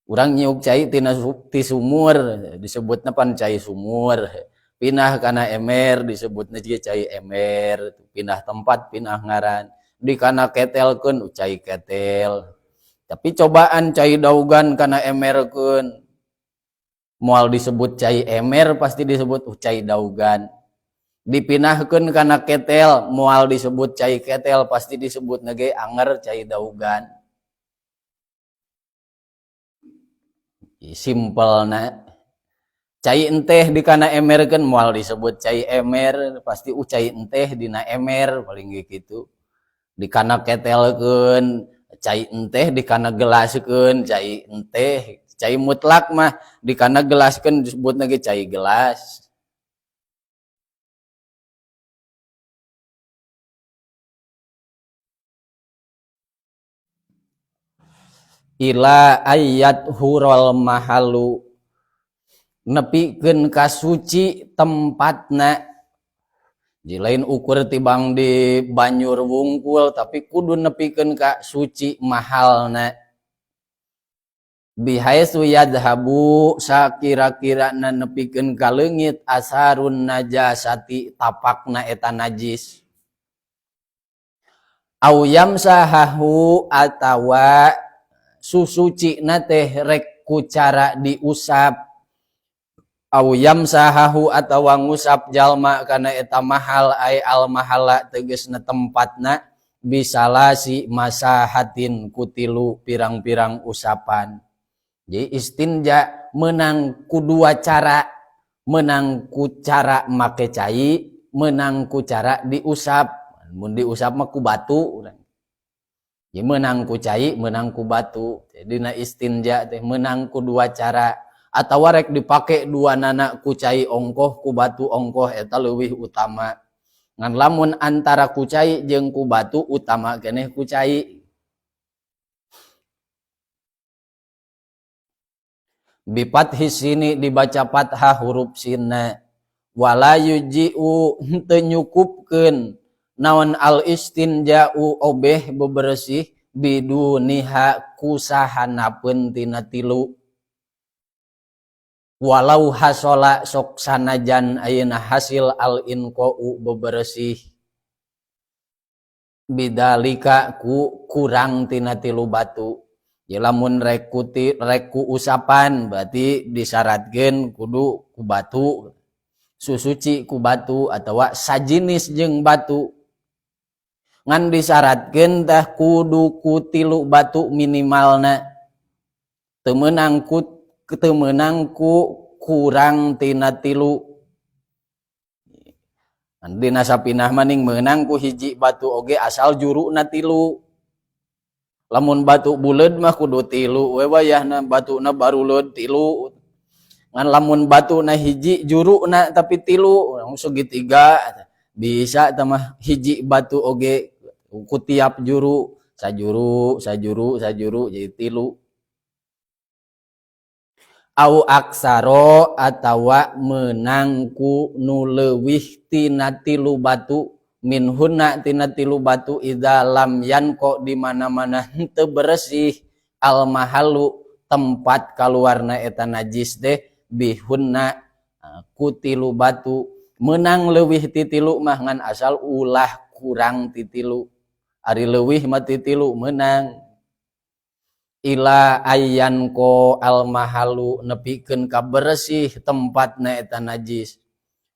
S1: Urang nyiuk cai tina ti sumur disebutna pan cai sumur. Pindah kana emer disebutna ge cai emer. Pindah tempat pindah ngaran. Di kana ketelkeun cai ketel. Tapi cobaan cai daugan kana emerkeun. Moal disebut cai emer pasti disebut cai daugan. Dipinahkeun kana ketel moal disebut cai ketel pasti disebut ge anger cai daugan. Simpelna. Cai enteh di kana emerkeun moal disebut cai emer pasti cai enteh dina emer paling ge kitu. Di kana ketelkeun cai enteh, di kana gelaskeun cai enteh. Cai mutlak mah di kana gelaskeun disebutna ge cai gelas. Ila ayat hurul mahalu nepikeun ka suci tempatna. Di lain ukur tibang di banyur wungkul tapi kudu nepikeun ka suci mahalna. Bihaitsu yadhabu sakira-kira na nepikeun ka leungit asarun najasati tapakna eta najis. Au yamsahahu atawa susucina teh rek ku cara diusap. Au yamsahahu atawa ngusap jalma kana eta mahal ai al mahala tegesna tempatna bisalasi masahatin ku tilu pirang-pirang usapan. Jadi istinja menang ku dua cara, menang ku cara make cai, menang ku cara diusap. Mun diusap mah ku batu. Jadi menang ku cai, menang ku batu. Jadi na istinja teh menang ku dua cara. Atawa rek dipake dua nana ku cai ongkoh ku batu ongkoh eta leuwih utama. Ngan lamun antara ku cai jeung ku batu utama keneh ku cai. Bifathis sini dibaca fathah huruf sinna. Wala yuji'u henteu nyukupkeun naon al istinja'u obeh bebersih biduniha kusahanapeun tina tilu. Walau hasola sok sanajan ayeuna hasil al inqa'u bebersih bidalika ku kurang tina tilu batu. Ya lamun rek ku usapan berarti disyaratkeun kudu ku batu, susuci ku batu atawa sajinis jeung batu. Ngan disyaratkeun tah kudu ku tilu batu minimalna. Teu meunang ku kurang tina tilu. Ngan dina sapinah maning meunang ku hiji batu oge asal juruna tilu. Lamun batu buleud mah kudu tilu we wayahna, batuna baruleud tilu. Ngan lamun batuna hiji juruna tapi tilu, segitiga bisa tah mah hiji batu oge ku tiap juru, sajuru, sajuru, sajuru jadi tilu. Au aksaro atawa meunang ku nu leuwih tina tilu batu minhunna tina tilu batu idza lam yanko di mana-mana henteu beresih al mahalu tempat kaluarna eta najis teh bihunna ku tilu batu. Meunang leuwih ti tilu mah ngan asal ulah kurang ti tilu. Ari leuwih mah ti tilu meunang. Ila ayan ko al mahalu nepikeun ka beresih tempatna eta najis.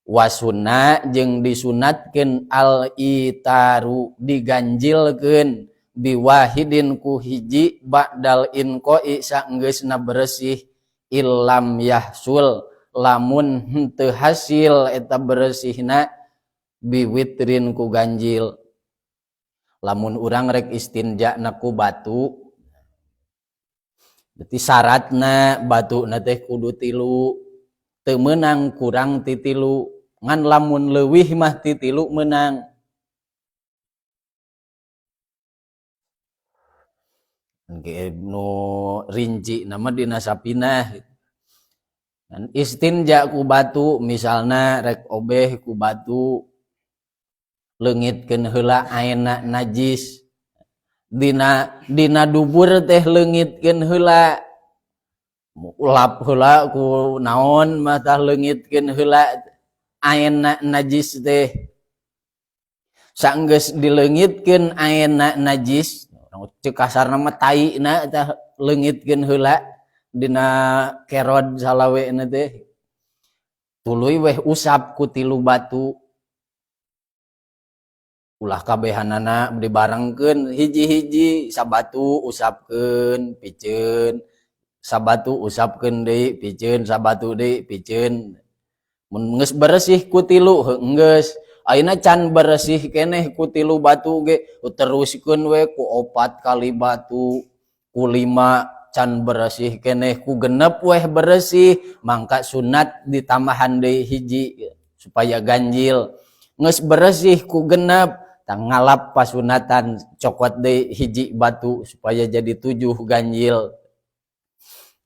S1: Wasuna jeung disunatkeun al itaru diganjilkeun biwahidin ku hiji ba'dal inqai saenggeusna beresih illam yahsul lamun henteu hasil eta beresihna biwitrin ku ganjil. Lamun urang rek istinja na ku batu berarti syaratna batuna teh kudu tilu, teu meunang kurang ti tilu. Ngan lamun leuwih mah ti tilu meunang. Engke nu rinci nama dina sapinah. Ngan istinja ku batu misalna rek obeh ku batu leungitkeun heula aena najis. Dina dubur teh leungitkeun heula. Lap heula ku naon mah tah leungitkeun heula aena najis teh. Saenggeus dileungitkeun aena najis, cek kasarna mah taina tah leungitkeun heula dina kerod salawena teh. Tuluy weh usap ku tilu batu. Ulah kabehanana dibarengkeun hiji-hiji, sabatu usapkeun piceun, sabatu usapkeun deui piceun, sabatu deui piceun. Mun geus beresih ku tilu heuh geus. Ayeuna can beresih keneh ku tilu batu ge teruskeun we ku 4 kali batu, ku 5 can beresih keneh ku 6 weh beresih, mangka sunat ditambahan deui hiji supaya ganjil. Geus beresih ku 6 tang ngalap pasunatan cokot deui hiji batu supaya jadi 7 ganjil.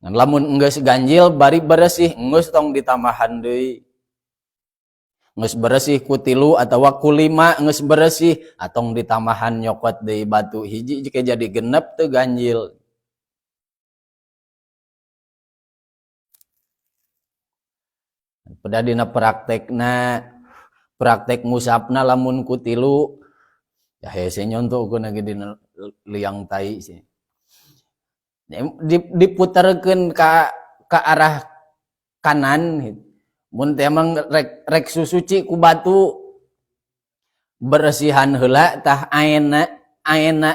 S1: Ngan lamun geus ganjil bari beresih geus tong ditambahan deui. Geus beresih ku 3 atawa ku 5 geus beresih atong ditambahan nyokot deui batu hiji jika jadi 6 teu ganjil. Pada dina praktekna, praktek ngusapna lamun ku 3 Ya hese nyontohkeun lagi dina liang tai sih. Diputarkeun ka arah kanan gitu. Mun teh emang rek susuci ku batu bersihan heula tah aena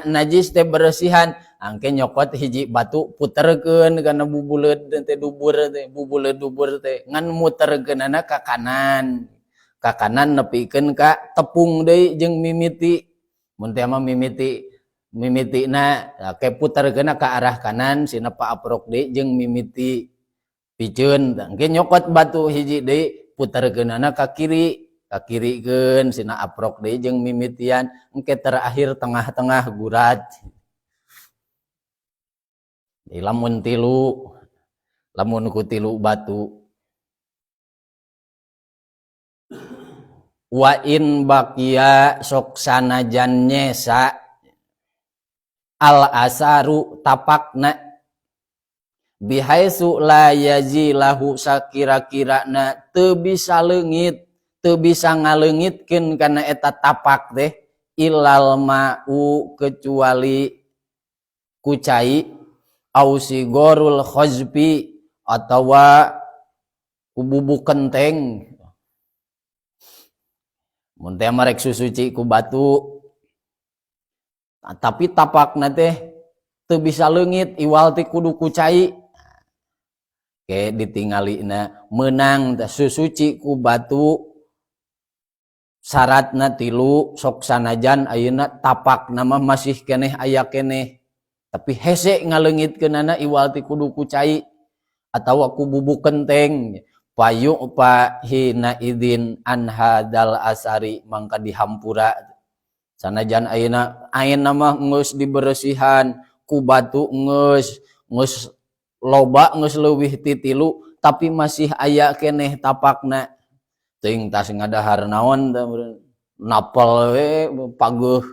S1: najis teh bersihan angke nyokot hiji batu puterkeun kana bubuleud teh dubur teh bubuleud dubur teh ngan muterkeunana ka kanan nepikeun ka tepung deui jeung mimiti. Mun teh mah mimitina ke puterkeunna ka arah kanan sina paaprok deui jeung mimiti piceun. Engke nyokot batu hiji deui puterkeunana ka kiri, ka kirikeun sina aprok deui jeung mimitian, engke terakhir tengah-tengah gurat. Di lamun tilu, lamun ku tilu batu. Wa in baqiya sok sanajan nyesa al asaru tapakna bihaisu la yazilahu sakira-kirana teu bisa leungit, teu bisa ngaleungitkeun kana eta tapak teh ilal ma'u kecuali ku cai au sigorul khazfi atawa ku bubuk kenteng. Mun teh mah rek susuci ku batu tapi tapakna teh teu bisa leungit iwal ti kudu ku cai. Ke ditingalina meunang teh susuci ku batu syaratna tilu sok sanajan ayeuna tapakna mah masih keneh aya keneh tapi hese ngaleungitkeunana iwal ti kudu ku cai atawa ku bubuk kenteng. Payu pa hina idin an hadal asari mangka dihampura sanajan ayeuna ayeuna mah geus diberesihan ku batu geus loba geus leuwih ti tilu tapi masih aya keneh tapakna teuing tas ngadahar naon teh napel we pageuh.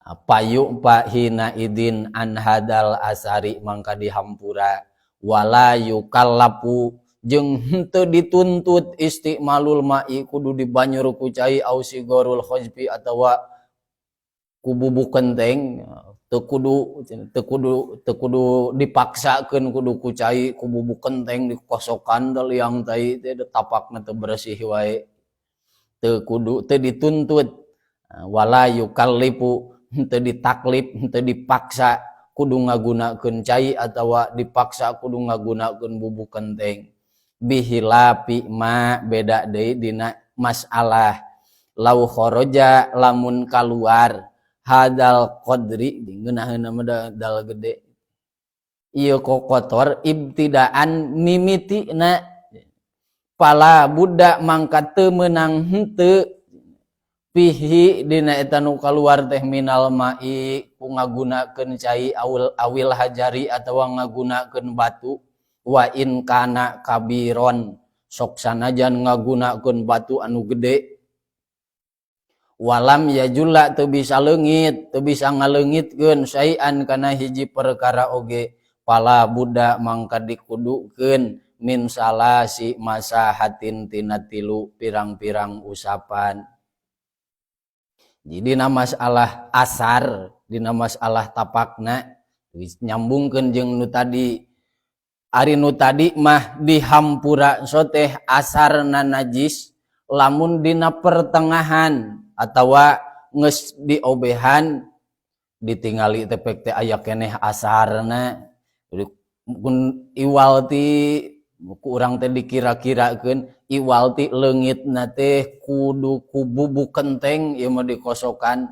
S1: Payu pa hina idin an hadal asari mangka dihampura wala yukallafu jeung henteu dituntut istimalul ma'i kudu dibanyur ku cai au sigorul khazfi atawa ku bubuk kenteng teu kudu dipaksakeun kudu ku cai ku bubuk kenteng dikosokan teh liang tai teh tapakna teu bersih wae teu kudu teu dituntut wala yukallifu henteu ditaklif henteu dipaksa kudu ngagunakeun cai atawa dipaksa kudu ngagunakeun bubuk kenteng bihilafi ma beda deui dina masalah lau kharaja lamun kaluar hadal qadri ngeunaheunna mah dal gede ieu kokotor ibtidaan mimitina pala budak mangka teu meunang henteu pihi dina eta nu kaluar teh minal ma'i ku ngagunakeun cai awil hajari atawa ngagunakeun batu wa in kana kabiron sok sanajan ngagunakeun batu anu gede walam yajulla teu bisa leungit teu bisa ngaleungitkeun saean kana hiji perkara oge pala budak mangka dikudukeun min salasi masahatin tina tilu pirang-pirang usapan. Jadi dina masalah asar, dina masalah tapakna nyambungkeun jeung nu tadi. Ari nu tadi mah dihampura soteh asarna najis lamun dina pertengahan atawa geus diobehan ditingali teh pek teh aya keneh asarna. Jadi kun iwal ti ku urang teh dikira-kirakeun iwal ti leungitna teh kudu ku bubuk kenteng ieu mah dikosokan.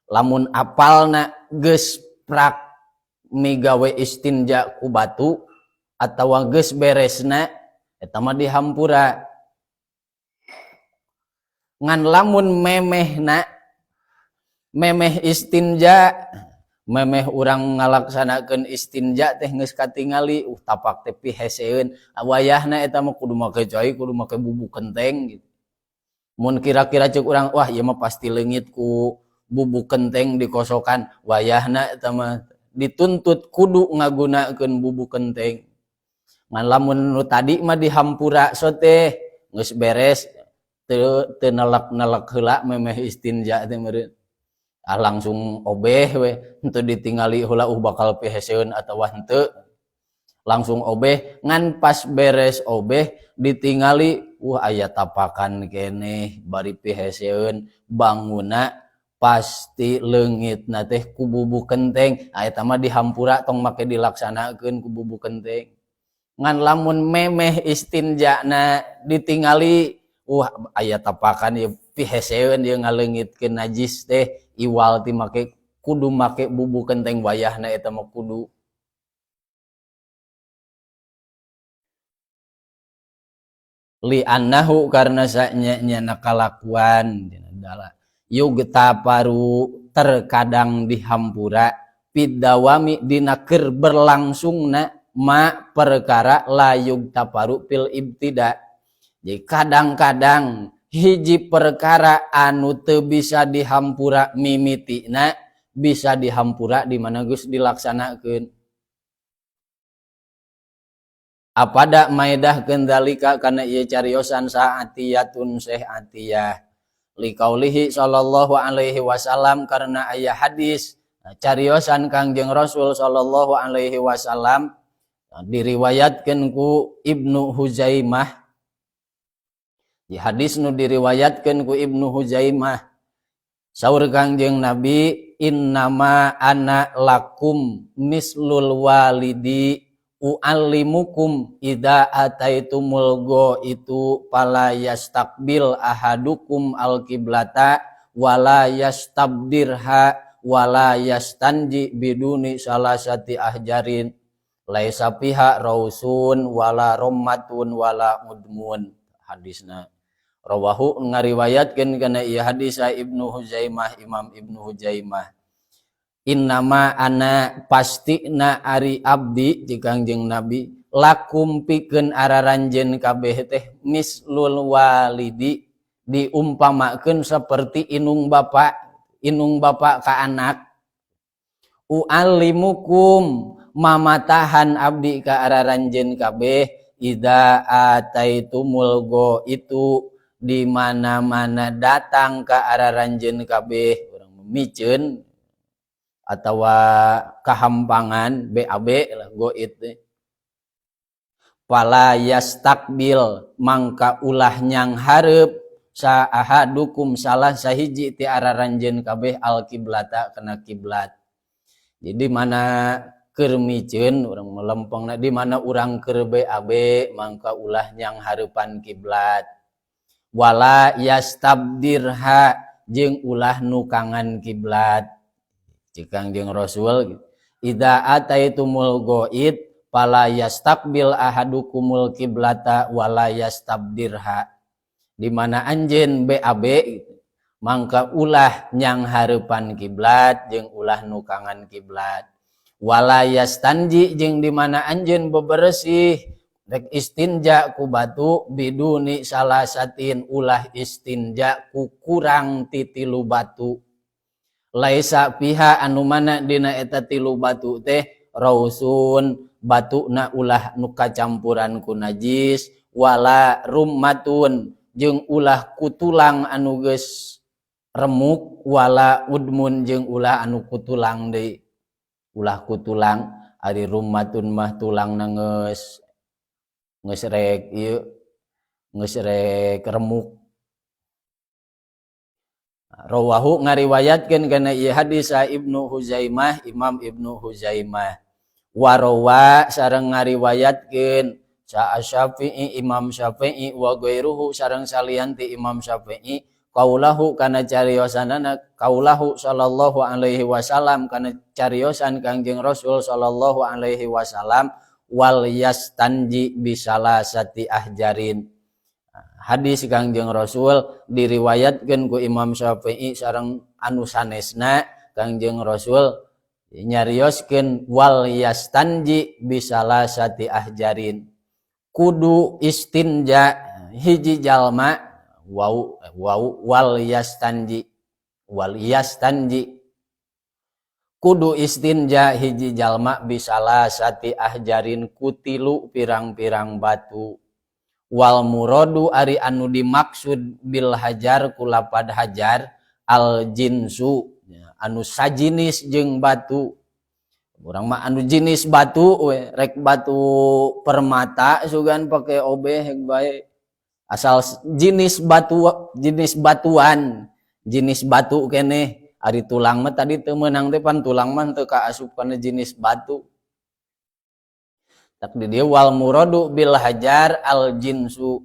S1: Lamun apalna geus prak migawe istinja ku batu atawa geus beresna eta mah dihampura. Ngan lamun memehna memeh istinja memeh urang ngalaksanakeun istinja teh geus katingali tapak teh piheseun wayahna eta mah kudu make cai kudu make bubuk kenteng gitu. Mun kira-kira ceuk urang wah ieu mah pasti leungit ku bubuk kenteng dikosokan wayahna eta mah dituntut kudu ngagunakeun bubuk kenteng. Ngan lamun nu tadi mah dihampura so teh geus beres Teu teu nelek-nelek heula memeh istinja teh meureun. Ah, langsung obeh we, henteu ditingali heula bakal piheseun atawa henteu. Langsung obeh, ngan pas beres obeh ditingali aya tapakan keneh bari piheseun banguna pasti leungitna teh ku bubu kenteng. Ah, eta mah dihampura tong make dilaksanakeun ku bubu kenteng. Ngan lamun memeh istinjana ditingali aya tapakan ieu piheseun ieu ngaleungitkeun najis teh iwal ti make kudu make bubu kenteng wayahna eta mah kudu. Li annahu karena sanya-nya kalakuan dala yugtaparu terkadang dihampura pidawami dina keur berlangsungna ma perkara la yugtaparu fil ibtida. Jadi kadang-kadang hiji perkara anu teu bisa dihampura mimitina bisa dihampura di mana geus dilaksanakeun. Apada maedahkeun zalika kana ieu cariosan saatiyatun syekh atiyah liqaulihi sallallahu alaihi wasallam karena aya hadis cariosan Kangjeng Rasul sallallahu alaihi wasallam diriwayatkeun ku Ibnu Huzaimah. Di hadis nu diriwayatkeun ku Ibnu Huzaimah saur Kangjeng Nabi innama ana lakum mislul walidi uallimukum idza ataitumul itu fala yastaqbil ahadukum alqiblata wala yastabdirha wala yastanji biduni salasati ahjarin laisa fiha rausun wala rommatun wala udmun. Hadisna rawahu ngariwayatkeun kana ieu hadis Ibnu Huzaimah Imam Ibnu Huzaimah. Innama ana pastina ari abdi jeung Kangjeng Nabi lakum pikeun araranjeun kabeh teh mislul walidi diumpamakeun seperti inung bapak ka anak. Uallimukum mamatahan abdi ka araranjeun kabeh idza ataitumul go itu di mana-mana datang ka araranjeun kabeh urang miceun atawa kahampangan BAB lah goit teh. Fala yastakbil mangka ulah nyang hareup sa ahadukum salah sahiji ti araranjeun kabeh alqiblata kana kiblat. Jadi mana keur miceun urang melempengna di mana urang keur BAB mangka ulah nyang hareupan kiblat. Wala yastabdirha jeung ulah nukangan kiblat. Cik Kangjeng Rasul idza ataitumul ghaid fala yastaqbil ahadukumul kiblata wala yastabdirha. Di mana anjeun BAB mangka ulah nyang hareupan kiblat jeung ulah nukangan kiblat. Wala yastanji jeung di mana anjeun beberesih rek istinja ku batu biduni salasatin ulah istinja ku kurang ti tilu batu. Laisa piha anu mana dina eta tilu batu teh rausun batuna ulah nu kacampuran ku najis wala rummatun jeung ulah ku tulang anu geus remuk wala udmun jeung ulah anu ku tulang deui. Ulah ku tulang ari rummatun mah tulangna geus geus rek ieu geus rek remuk. Rawahu ngariwayatkeun kana ieu hadis Ibnu Huzaimah Imam Ibnu Huzaimah. Warawa sareng ngariwayatkeun sa Syafi'i Imam Syafi'i wa ghairuhu sareng salian ti Imam Syafi'i kaulahu kana cariosanana kaulahu sallallahu alaihi wasallam kana cariosan Kangjeng Rasul sallallahu alaihi wasallam wal yastanji bisalasati ahjarin. Hadis Kangjeng Rasul diriwayatkeun ku Imam Syafi'i sareng anu sanesna Kangjeng Rasul nyarioskeun wal yastanji bisalasati ahjarin. Kudu istinja hiji jalma wau wau wal yastanji wal yastanji kudu istinja hiji jalma bisalasati ahjarin ku tilu pirang-pirang batu. Wal muradu ari anu dimaksud bil hajar ku lapad hajar al jinsu anu sajinis jeung batu. Urang mah anu jenis batu we, rek batu permata sugan pake obeh bae. Asal jenis batu, jenis batuan, jenis batu keneh. Ari tulang mah tadi teu meunang teh pan tulang mah teu kaasup kana jenis batu. Tak di dieu wal muradu bil hajar al jinsu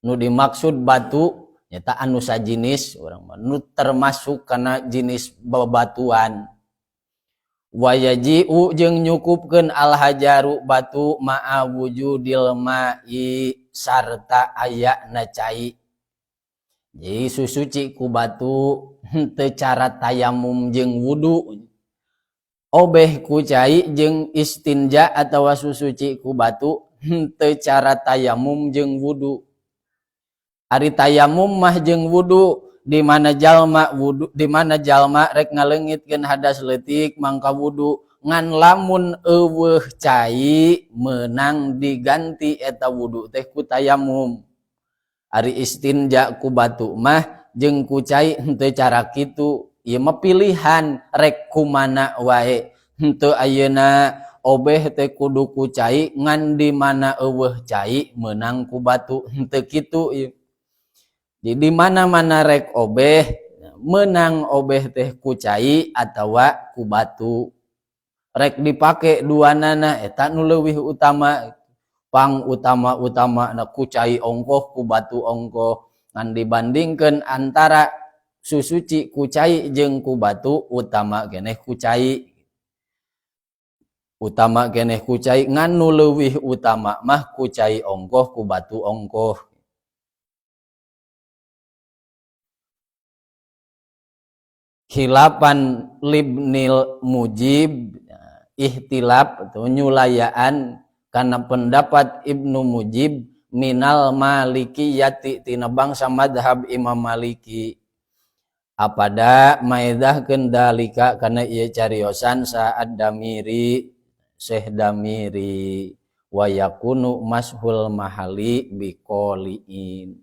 S1: nu dimaksud batu nyata anu sajinis urang mah nu termasuk kana jenis bebatuan. Wa yaji'u jeung nyukupkeun al hajaru batu ma'a wujudil ma'i sarta ayana cai. Jadi susuci ku batu henteu cara tayamum jeung wudu. Obeh ku cai jeung istinja atawa susuci ku batu henteu cara tayamum jeung wudu. Ari tayamum mah jeung wudu di mana jalma wudu, di mana jalma rek ngaleungitkeun hadas leutik mangka wudu, ngan lamun eueuh cai meunang diganti eta wudu teh ku tayamum. Ari istinja ku batu mah jeung ku cai henteu cara kitu. Ieu mah pilihan rek kumana wae. Henteu ayeuna obeh teh kudu ku cai ngan di mana eueuh cai meunang ku batu, henteu kitu ieu. Jadi di mana-mana rek obeh menang obeh teh ku cai atawa ku batu. Rek dipake duanana eta nu leuwih utama. Pang utama-utama na ku cai ongkoh ku batu ongkoh. Ngan dibandingkeun antara susuci ku cai jeung ku batu utama keneh ku cai. Utama keneh ku cai ngan nu leuwih utama mah ku cai ongkoh ku batu ongkoh. Khilapan libnil mujib ihtilaf atau nyulayaan karena pendapat Ibnu Mujib minal malikiyati tina bangsa madhab Imam Maliki. Apada maedahkeun dalika kana ieu cariosan saat damiri Syekh Damiri wa yakunu mashul mahali biqoliin.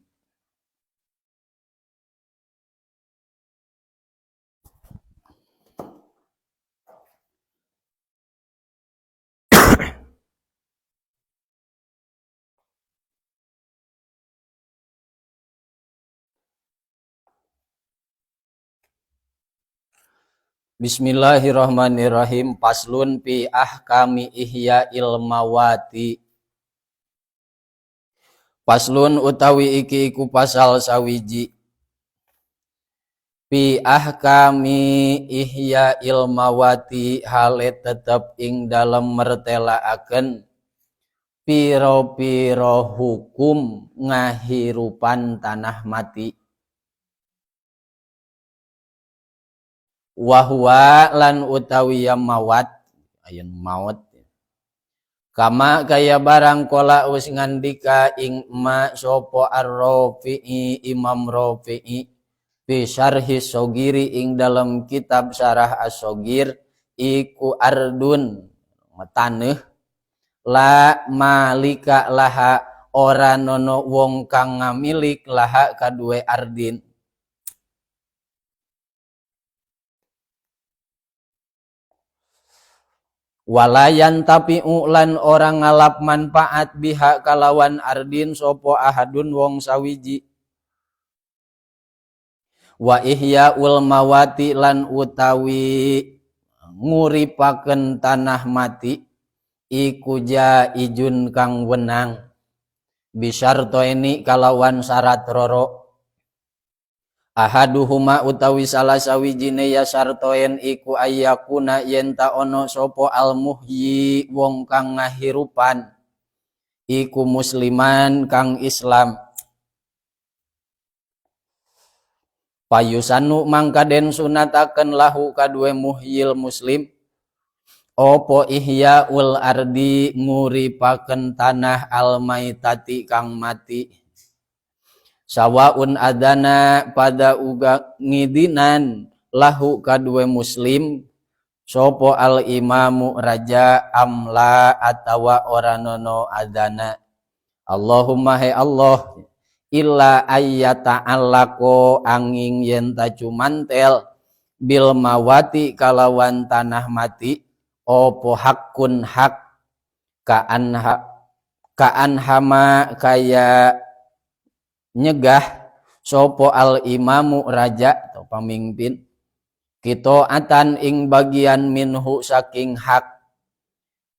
S1: Bismillahirrahmanirrahim. Paslun fi ahkami ihya'il mawati. Paslun utawi iki iku pasal sawiji. Fi ahkami ihya'il mawati hale tetep ing dalem mertelaaken piro-piro hukum ngahirupan tanah mati. Wahwa lan utawi mawat ayun maut kama kaya barang kola wis ngandika ing ma sopo ar-Rafi'i Imam Rafi'i fi syarhi Sogiri ing dalam kitab Syarah As-Sogir iku ardun taneuh la malika laha ora nono wong kang ngamilik laha kadue ardin. Walayan tapi ulan orang ngalap manfaat biha kalawan ardin sopo ahadun wong sawiji. Wa ihyaul mawati lan utawi nguripaken tanah mati iku jaijun kang wenang bisyarto ini kalawan syarat roro. Ahaduhuma utawi salah sawijine ya syartoen iku ayyakuna yen ta ono sopo almuhyi wong kang ngahirupan iku musliman kang Islam. Payusanu mangka den sunataken lahu kadue muhyil muslim opo ihyaul ardi nguripaken tanah almaitati kang mati. Sawaun adana pada uga ngidinan lahu kadue muslim sopo al imamu raja amla atawa ora nono adana. Allahumma he Allah illa ayyata'allaqo angin yen ta cumantel bil mawati kalawan tanah mati opo hakun hak kaan hama kaya nyegah sopo al imamu raja atau pamimpin kita atan ing bagian minhu saking hak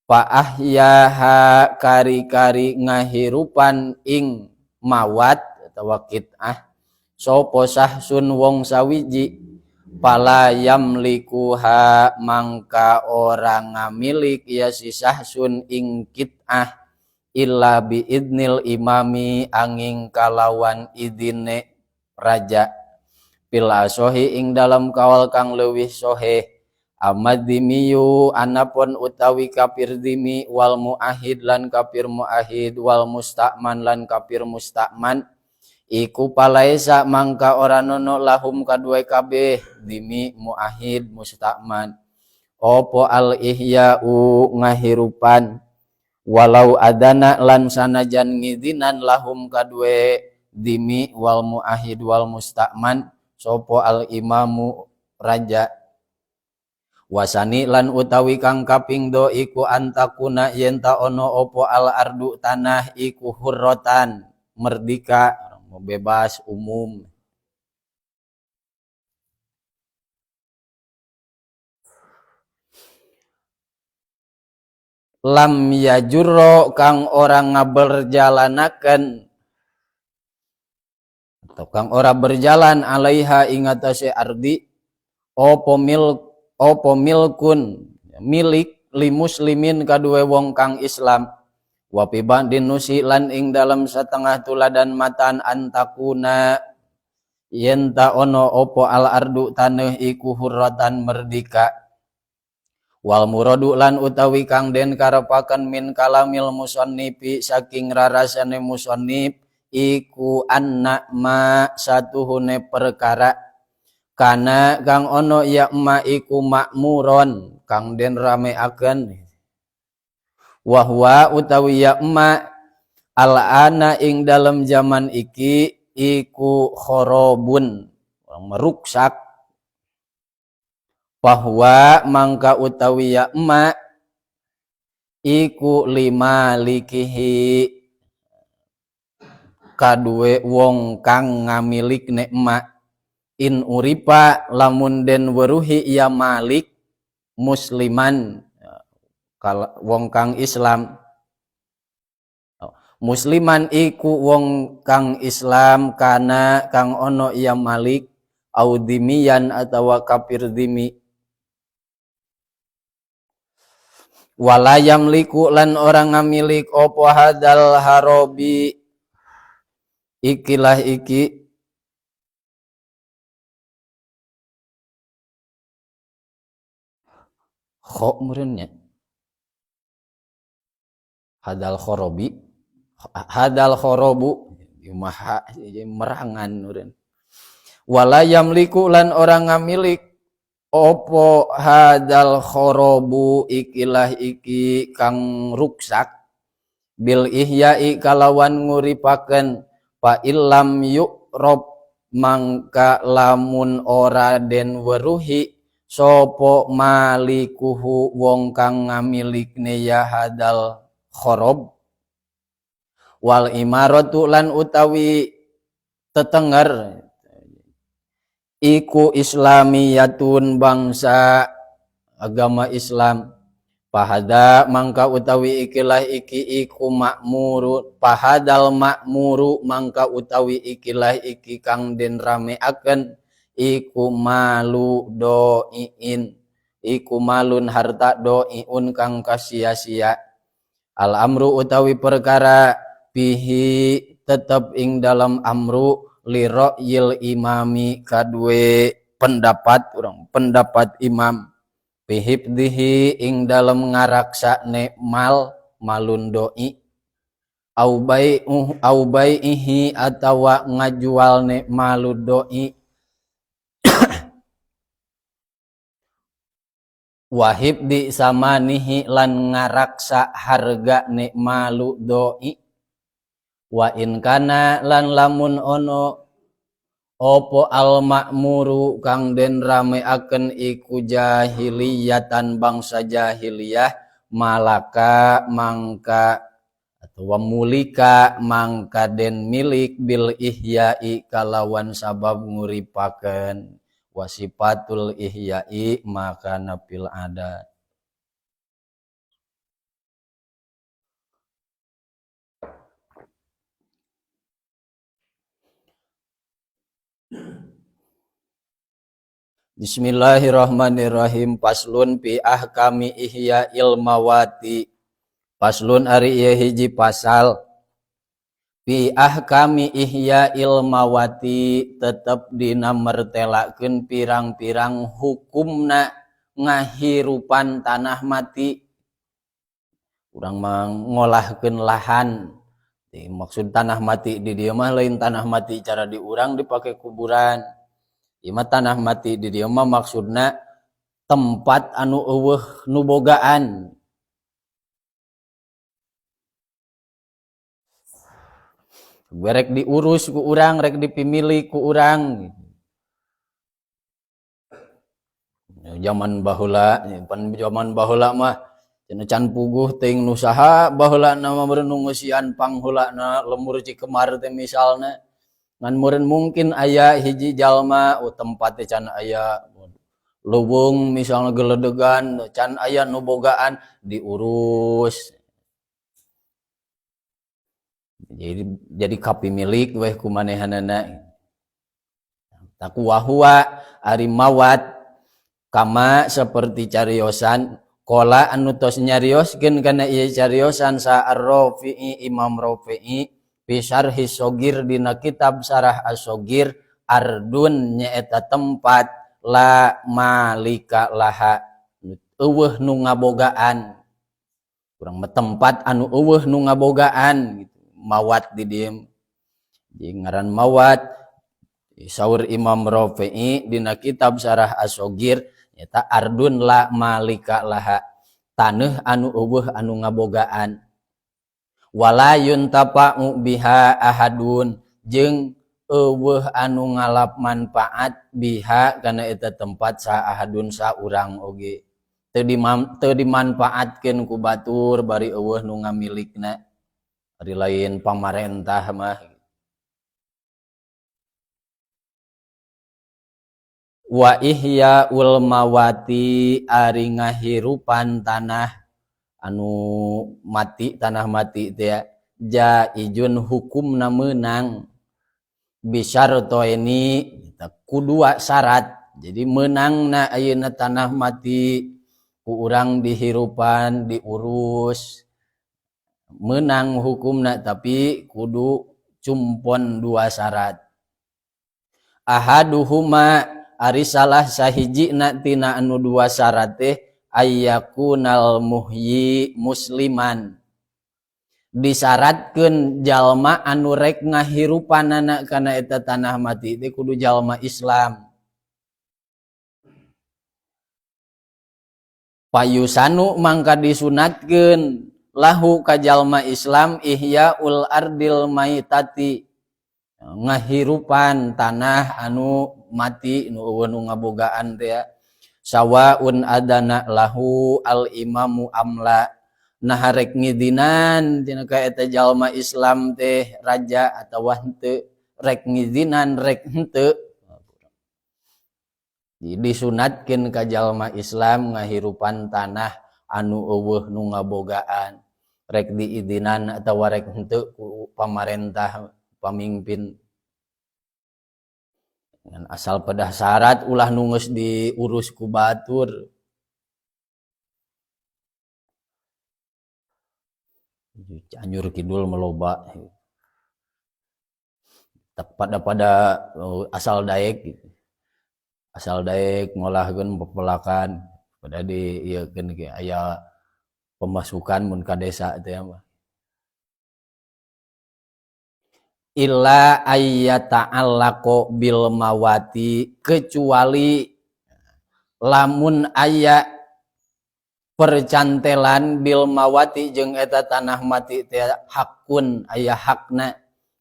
S1: fa ahyaha kari-kari ngahirupan ing mawat atau kit'ah sopo sahsun wong sawiji pala yamlikuha mangka orang ngamilik ya si sahsun ing kit'ah illa biidnil imami angin kalawan idine raja pil asohi ing dalam kawal kang leuwih soheh amad dimiyu anapun utawi kafir dimi wal muahid lan kafir muahid wal mustakman lan kafir mustakman iku palaisa mangka ora nono lahum kaduwe kabeh dimi muahid mustakman opo al ihya'u ngahirupan walau adana lan sanajan ngidinan lahum kadue dimi wal muahid wal mustakman sopo al imamu raja wasani lan utawi kang kaping do iku antakuna yen ta ono opo al ardu tanah iku hurrotan merdeka bebas umum lam yajurro kang orang ngaberjalanaken atau kang ora berjalan alaiha ing atase ardi opo milkun milik li muslimin kaduwe wong kang Islam wa fi ba'din nusi lan ing dalam setengah tuladan matan antakuna yen ta ono opo al ardu taneuh iku hurratan merdika wal muradu lan utawi kang den karepaken min kalamil musannifi saking rarasane musannif iku anna ma satuhune perkara kana kang ono ya ma iku makmuron kang den rameaken wa huwa utawi ya ma al-ana ing dalem jaman iki iku khorobun meruksak bahwa mangka utawi ya emak iku lima likihi kaduwe wong kang ngamilik nek emak in uripa lamun den weruhi ya malik musliman wong kang Islam musliman iku wong kang Islam kana kang ono ya malik au dimiyan atawa kafir dimi walayam liku lan orang ngamilik opo hadal harobi ikilah iki kho meureunnya hadal khorobi hadal khorobu maha merangan meureun walayam liku lan orang ngamilik opo hadal khorobu ikilah iki kang ruksak bil ihya'i kalawan nguripaken fa illam yu'rob mangka lamun ora den weruhi sopo malikuhu wong kang ngamilikne ya hadal khorob wal imaratu lan utawi tetenger iku islamiyatun bangsa agama Islam pahada mangka utawi ikilah iki iku makmuru pahadal makmuru mangka utawi ikilah iki kang den rameaken iku malu doiin iku malun harta doiun kang kasia-sia al amru utawi perkara pihi tetep ing dalam amru liro'yil imami kadue pendapat urang pendapat imam bihibdihi ing dalem ngaraksane mal malun doi au bai'ihi atawa ngajualne malud doi wahib di samanihi lan ngaraksa harga ne malu doi. Wa in kana lan lamun ono opo al makmuru kang den rameaken iku jahiliyatan bangsa jahiliyah malaka mangka atau mulika mangka den milik bil ihya'i kalawan sabab nguripaken wasifatul ihya'i maka napil adat. Bismillahirrahmanirrahim. Paslun fi ahkami ihya'il mawati. Paslun ari ieu hiji pasal fi ahkami ihya'il mawati tetep dina mertelakeun pirang-pirang hukumna ngahirupan tanah mati. Urang mah ngolahkeun lahan. Maksud tanah mati di dieu mah lain tanah mati cara di urang dipake kuburan. Ieu mah tanah mati di dieu mah maksudna tempat anu eueuh nu bogaan. Rek diurus ku urang, rek dipimili ku urang. Zaman baheula, pan zaman baheula mah cenah can puguh teuing nu saha baheula na mah meureun nu ngeusian pangheulana lemur Cikemar teh misalna. Ngan meureun mungkin aya hiji jalma tempat teh can aya leuweung misalna geledegan can aya nu bogaan diurus. Jadi kapimilik weh ku manehanana. Takwa huwa ari mawat kama seperti cariosan kola anu tos nyarioskeun kana ieu cariosan sa Ar-Rafi'i Imam Rafi'i fi syarhi Shogir dina kitab Syarah As-Shogir ardun nyaeta tempat la malika laha eueuh nu ngabogaan. Urang mah tempat anu eueuh nu ngabogaan gitu. Mawat di dieu. Jadi ngaran mawat saur Imam Rafi'i dina kitab Syarah As-Shogir nyaeta ardun la malika laha taneuh anu eueuh anu ngabogaan. Wala yuntafa'u biha ahadun jeung eueuh anu ngalap manfaat biha kana eta tempat sa ahadun sa urang oge teu dimanfaatkeun ku batur bari eueuh nu ngamilikna ari lain pamarentah mah. Wa ihya'ul mawati ari ngahirupan tanah anu mati, tanah mati teh jaijun hukumna meunang bisyartoini ku dua syarat. Jadi meunangna ayeuna tanah mati ku urang dihirupan diurus meunang hukumna tapi kudu cumpon dua syarat. Ahaduhuma ari salah sahijina tina anu dua syarat teh ayyakunal muhyi musliman. Disyaratkeun jalma anu rek ngahirupanana kana eta tanah mati teh kudu jalma Islam. Payusanu mangka disunatkeun lahu ka jalma Islam ihyaul ardil maitati ngahirupan tanah anu mati nu eueuh nu ngabogaan teh ya. Sawaun adana lahu al imamu amla nah rek ngidinan tina ka eta jalma Islam teh raja atawa henteu rek ngidinan rek henteu. Disunatkeun ka jalma Islam ngahirupan tanah anu eueuh nu ngabogaan rek diidinan atawa rek henteu ku pamarentah pamimpin. Ngan asal pedah syarat ulah nu geus diurus ku batur. Cianjur Kidul meloba. Tak pada-pada asal daek gitu. Asal daek ngolahkeun pepelakan pada di ieu keun ge aya pemasukan mun ka desa teh mah. Illa ayyata'allaqu bil mawati kecuali lamun aya percantelan bil mawati jeung eta tanah mati teh hakun aya hakna.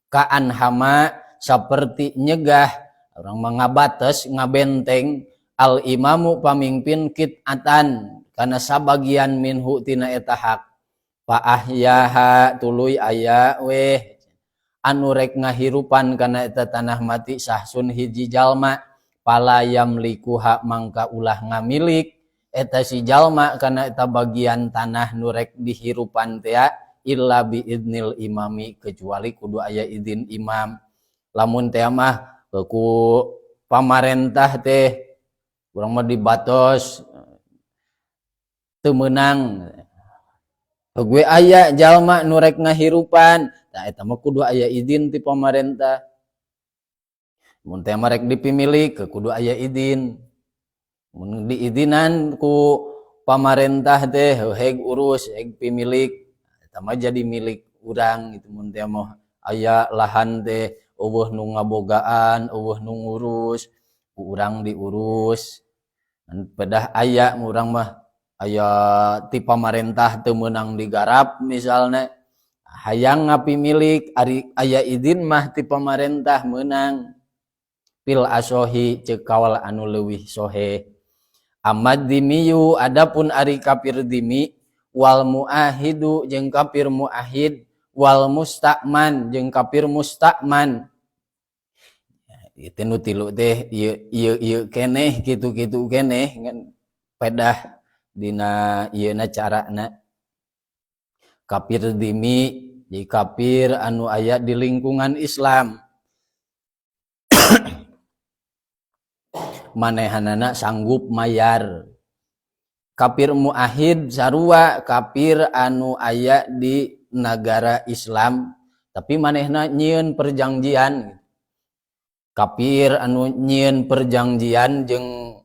S1: Kaan hama seperti nyegah orang mengabates ngabenteng al imamu pamimpin kitatan kana sabagian minhu tina eta hak fa ahyaha tuluy aya weh anu rek ngahirupan kana eta tanah mati sahsun hiji jalma pala yamlikuha mangka ulah ngamilik eta si jalma kana eta bagian tanah nu rek dihirupan teh illa biidnil imami kecuali kudu aya izin imam. Lamun teh mah ku pamarentah teh urang mah dibatos teu meunang gue aya jalma nu rek ngahirupan tah eta mah kudu aya izin ti pamarentah. Mun teh mah rek dipimilik kudu aya izin. Mun diizinan ku pamarentah teh heg urus heg pimilik eta mah jadi milik urang gitu. Mun teh mah aya lahan teh eueuh nu ngabogaan eueuh nu ngurus ku urang diurus. Pedah aya urang mah aya ti pamarentah teu meunang digarap misalna hayang ngapimilik ari aya izin mah ti pamarentah meunang. Fil asohi ceuk kaul anu leuwih soheh. Amad dimiyu adapun ari kafir dimi wal muahidu jeung kafir muahid wal mustakman jeung kafir mustakman. Ieu nu tilu teh ieu ieu ieu keneh kitu-kitu keneh ngan pedah dina ieuna carana. Kafir dimi jadi kafir anu aya di lingkungan Islam. Manehanana sanggup mayar. Kafir muahid sarua kafir anu aya di nagara Islam tapi manehna nyieun perjanjian. Kafir anu nyieun perjanjian jeung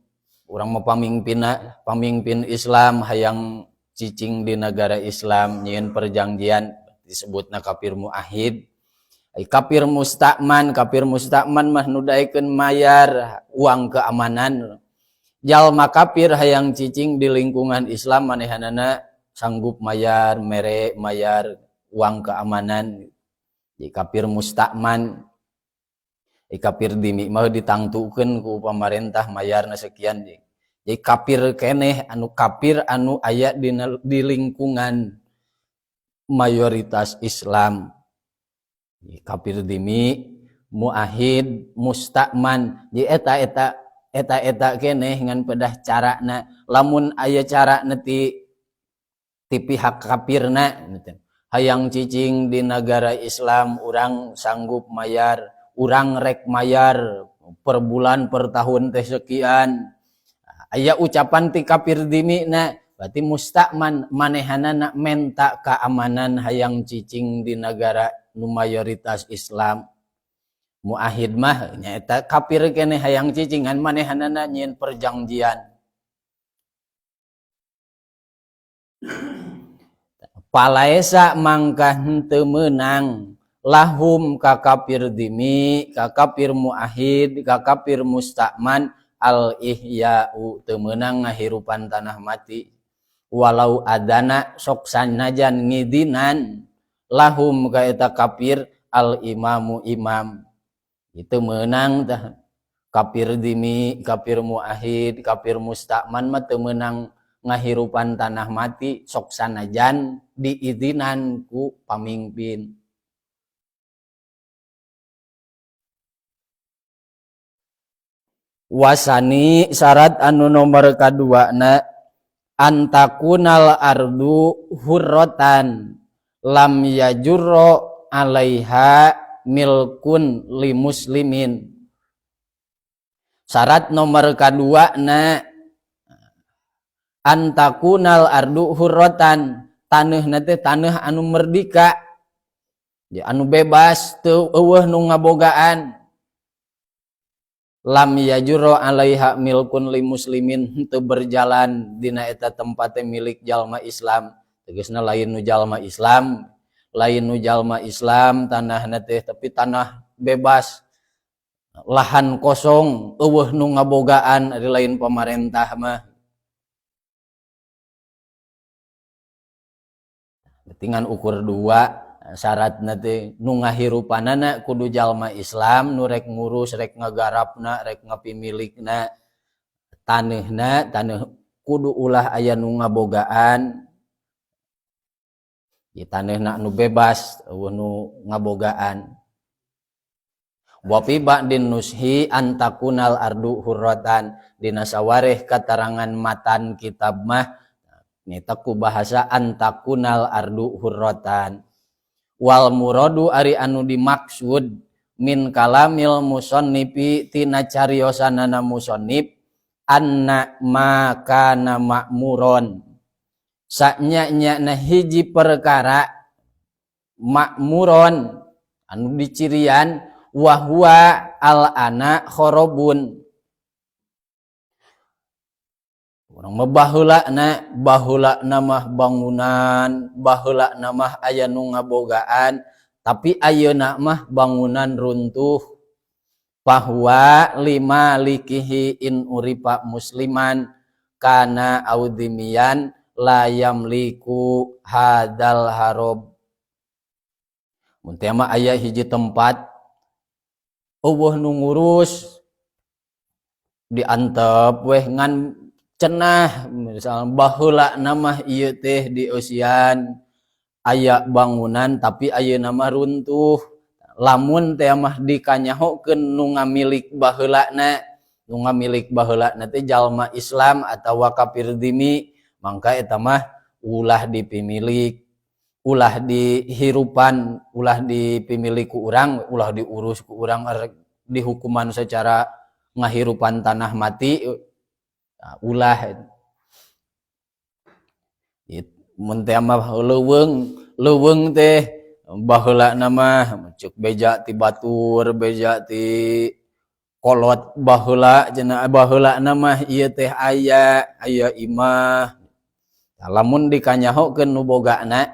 S1: urang mah pamimpinna, pamimpin Islam hayang cicing di nagara Islam nyieun perjanjian disebutna kafir muahid. Ai kafir mustakman, kafir mustakman mah nu daekeun mayar uang keamanan. Jalma kafir hayang cicing di lingkungan Islam manehanana sanggup mayar, mere mayar uang keamanan. Jadi kafir mustakman. Ai kafir dimi mah ditangtukeun ku pamarentah mayarna sekian. Jadi kafir keneh anu kafir anu aya di lingkungan mayoritas Islam. Jadi kafir dimi, muahid, mustakman. Jadi eta keneh ngan pedah carana. Lamun aya carana ti pihak kafirna hayang cicing di nagara Islam urang sanggup mayar, urang rek mayar per bulan per tahun teh sekian. Aya ucapan ti kafir dimi na berarti mustakman manehanana menta keamanan hayang cicing di nagara nu mayoritas Islam. Muahid mah nyaeta kafir keneh hayang cicing ngan manehanana nyieun perjanjian. Palaesa mangka henteu meunang lahum ka kafir dimi, ka kafir muahid, ka kafir mustakman al ihya'u teu meunang ngahirupan tanah mati. Walau adana sok sanajan ngidinan lahum ka eta kafir al imamu imam. Itu meunang tah kafir dimi, kafir muahid, kafir mustakman mah teu meunang ngahirupan tanah mati sok sanajan diizinan ku pamimpin. Wasani syarat anu nomor kaduana antakunal ardu hurratan lam yajurro alaiha milkun li muslimin. Syarat nomor kaduana antakunal ardu hurratan, taneuhna teh taneuh anu merdika, ya anu bebas teu eueuh nu ngabogaan. Lam yajurro alaiha milkun li muslimin, henteu berjalan dina eta tempate milik jalma Islam. Tegasna lain nu jalma Islam, lain nu jalma Islam tanahna teh tapi tanah bebas, lahan kosong, eueuh nu ngabogaan ari lain pamarentah mah. Berarti ngan ukur dua, Syaratna teh nu ngahirupanana kudu jalma Islam, nu rek ngurus, rek ngagarapna, rek ngapimilikna. Taneuhna taneuh kudu ulah aya nu ngabogaan. Ieu taneuhna nu bebas, eueuh nu ngabogaan. Wa fi ba'din nushi antakunal ardu hurratan, dina sawareh katarangan matan kitab mah nita ku bahasa antakunal ardu hurratan. Wal muradu ari anu dimaksud min kalamil musannifi tina cariosanana musannif anna ma kana ma'muron, sanya-nya hiji perkara makmuron anu dicirian wa huwa al ana kharabun. Urang mah baheulana mah bangunan, baheulana mah aya nu ngabogaan, tapi ayeuna mah bangunan runtuh. Bahwa lima likihi in urifa musliman kana audimian la yamliku hadal harob. Mun teh mah aya hiji tempat eueuh nu ngurus diantep weh ngan cenah, misal baheula mah ieu teh di eusian aya bangunan tapi ayeuna mah runtuh. Lamun teh mah dikanyahokeun nu ngamilik baheulana, nu ngamilik baheulana teh jalma Islam atawa kafir dimi, mangka eta mah ulah dipimilik, ulah dihirupan, ulah dipimilik ku urang, ulah diurus ku urang, dihukuman secara ngahirupan tanah mati. Nah, ulah. Mun teh mah leuweung, leuweung teh baheula mah ceuk beja ti batur, beja ti kolot baheula cenah, baheula mah ieu teh aya, aya imah. Nah, lamun dikanyahokeun nu bogana,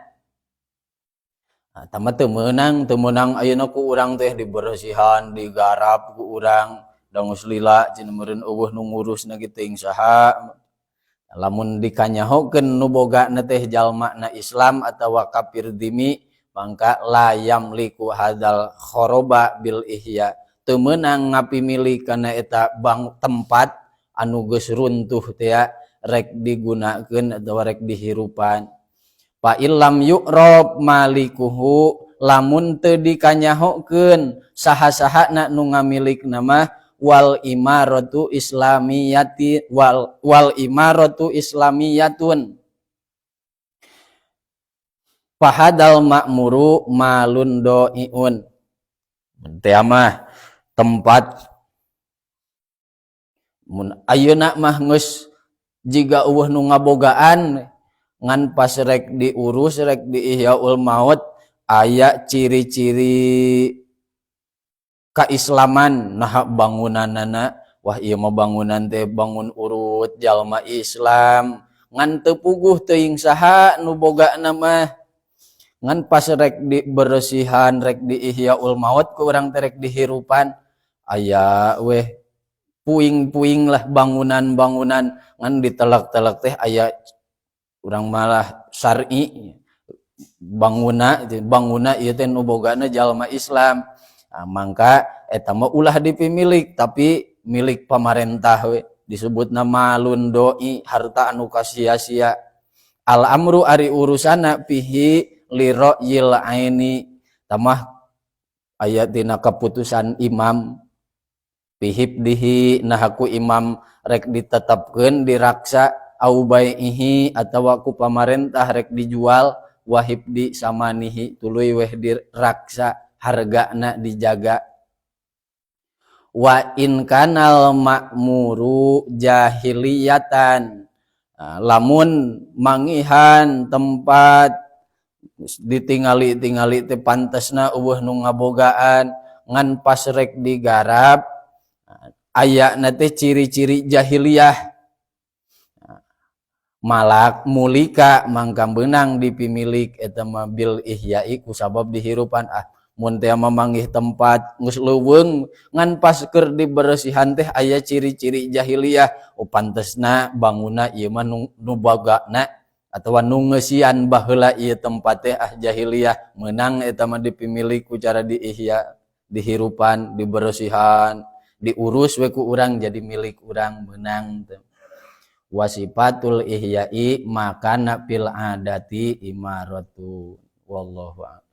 S1: nah, tama teu meunang ayeuna ku urang teh diberesihan, digarap ku urang, da geus lila cenah meureun eueuh nu ngurusna ge teuing saha. Lamun dikanyahokeun nu bogana teh jalmana Islam atawa kafir dimi, mangka la yamliku hadal khoroba bil ihya, teu meunang ngapimilik kana eta bang tempat anu geus runtuh teh rek digunakeun atawa rek dihirupan. Fa illam yu'rab malikuhu, lamun teu dikanyahokeun saha-sahana nu ngamilik mah wal imaratu islamiyati wal imaratu islamiyatun fahadal ma'muru malun do'iun. Teh mah tempat mun ayeuna mah geus jiga eueuh nu ngabogaan, ngan pas rek diurus rek diihyaul maut aya ciri-ciri keislaman, nah bangunanana wah ieu mah bangunan teh bangun urut jalma Islam, ngan teu puguh teuing saha nu bogana mah, ngan pas rek diberesihan rek diihyaul maut ku urang teh rek dihirupan aya weh puing-puing lah bangunan-bangunan, ngan ditelak-telak teh aya urang malah syar'i banguna, banguna ieu teh nu bogana jalma Islam. Nah, mangka eta mah ulah dipimilik tapi milik pamarentah we, disebutna malun doi, harta anu kasia-sia. Al amru ari urusana fihi li ra'yil aini, tamah aya dina keputusan imam pihibdihi, nah ku imam rek ditetapkeun diraksa au bai'ihi atawa ku pamarentah rek dijual wahibdi samanihi tuluy weh diraksa hargana dijaga. Wa in kanal ma'muru jahiliyatan, nah, lamun mangihan tempat ditingali-tingali teh pantesna eueuh nu ngabogaan, ngan pas rek digarap ayana teh ciri-ciri jahiliyah, malak mulika mangka beunang dipimilik eta mah bil ihya'i kusabab dihirupan. Ah mun teh mah manggih tempat geus leuweung ngan pas keur diberesihan teh aya ciri-ciri jahiliyah, oh pantesna banguna ieu mah nu bagana Atau nu ngeusian baheula ieu tempat teh, ah, jahiliyah, menang eta mah dipimilik ku cara diihya, dihirupan, dibersihan, diurus we ku urang, jadi milik urang, menang teh. Wasifatul ihya'i makana fil adati imaratu, wallahu a'lam.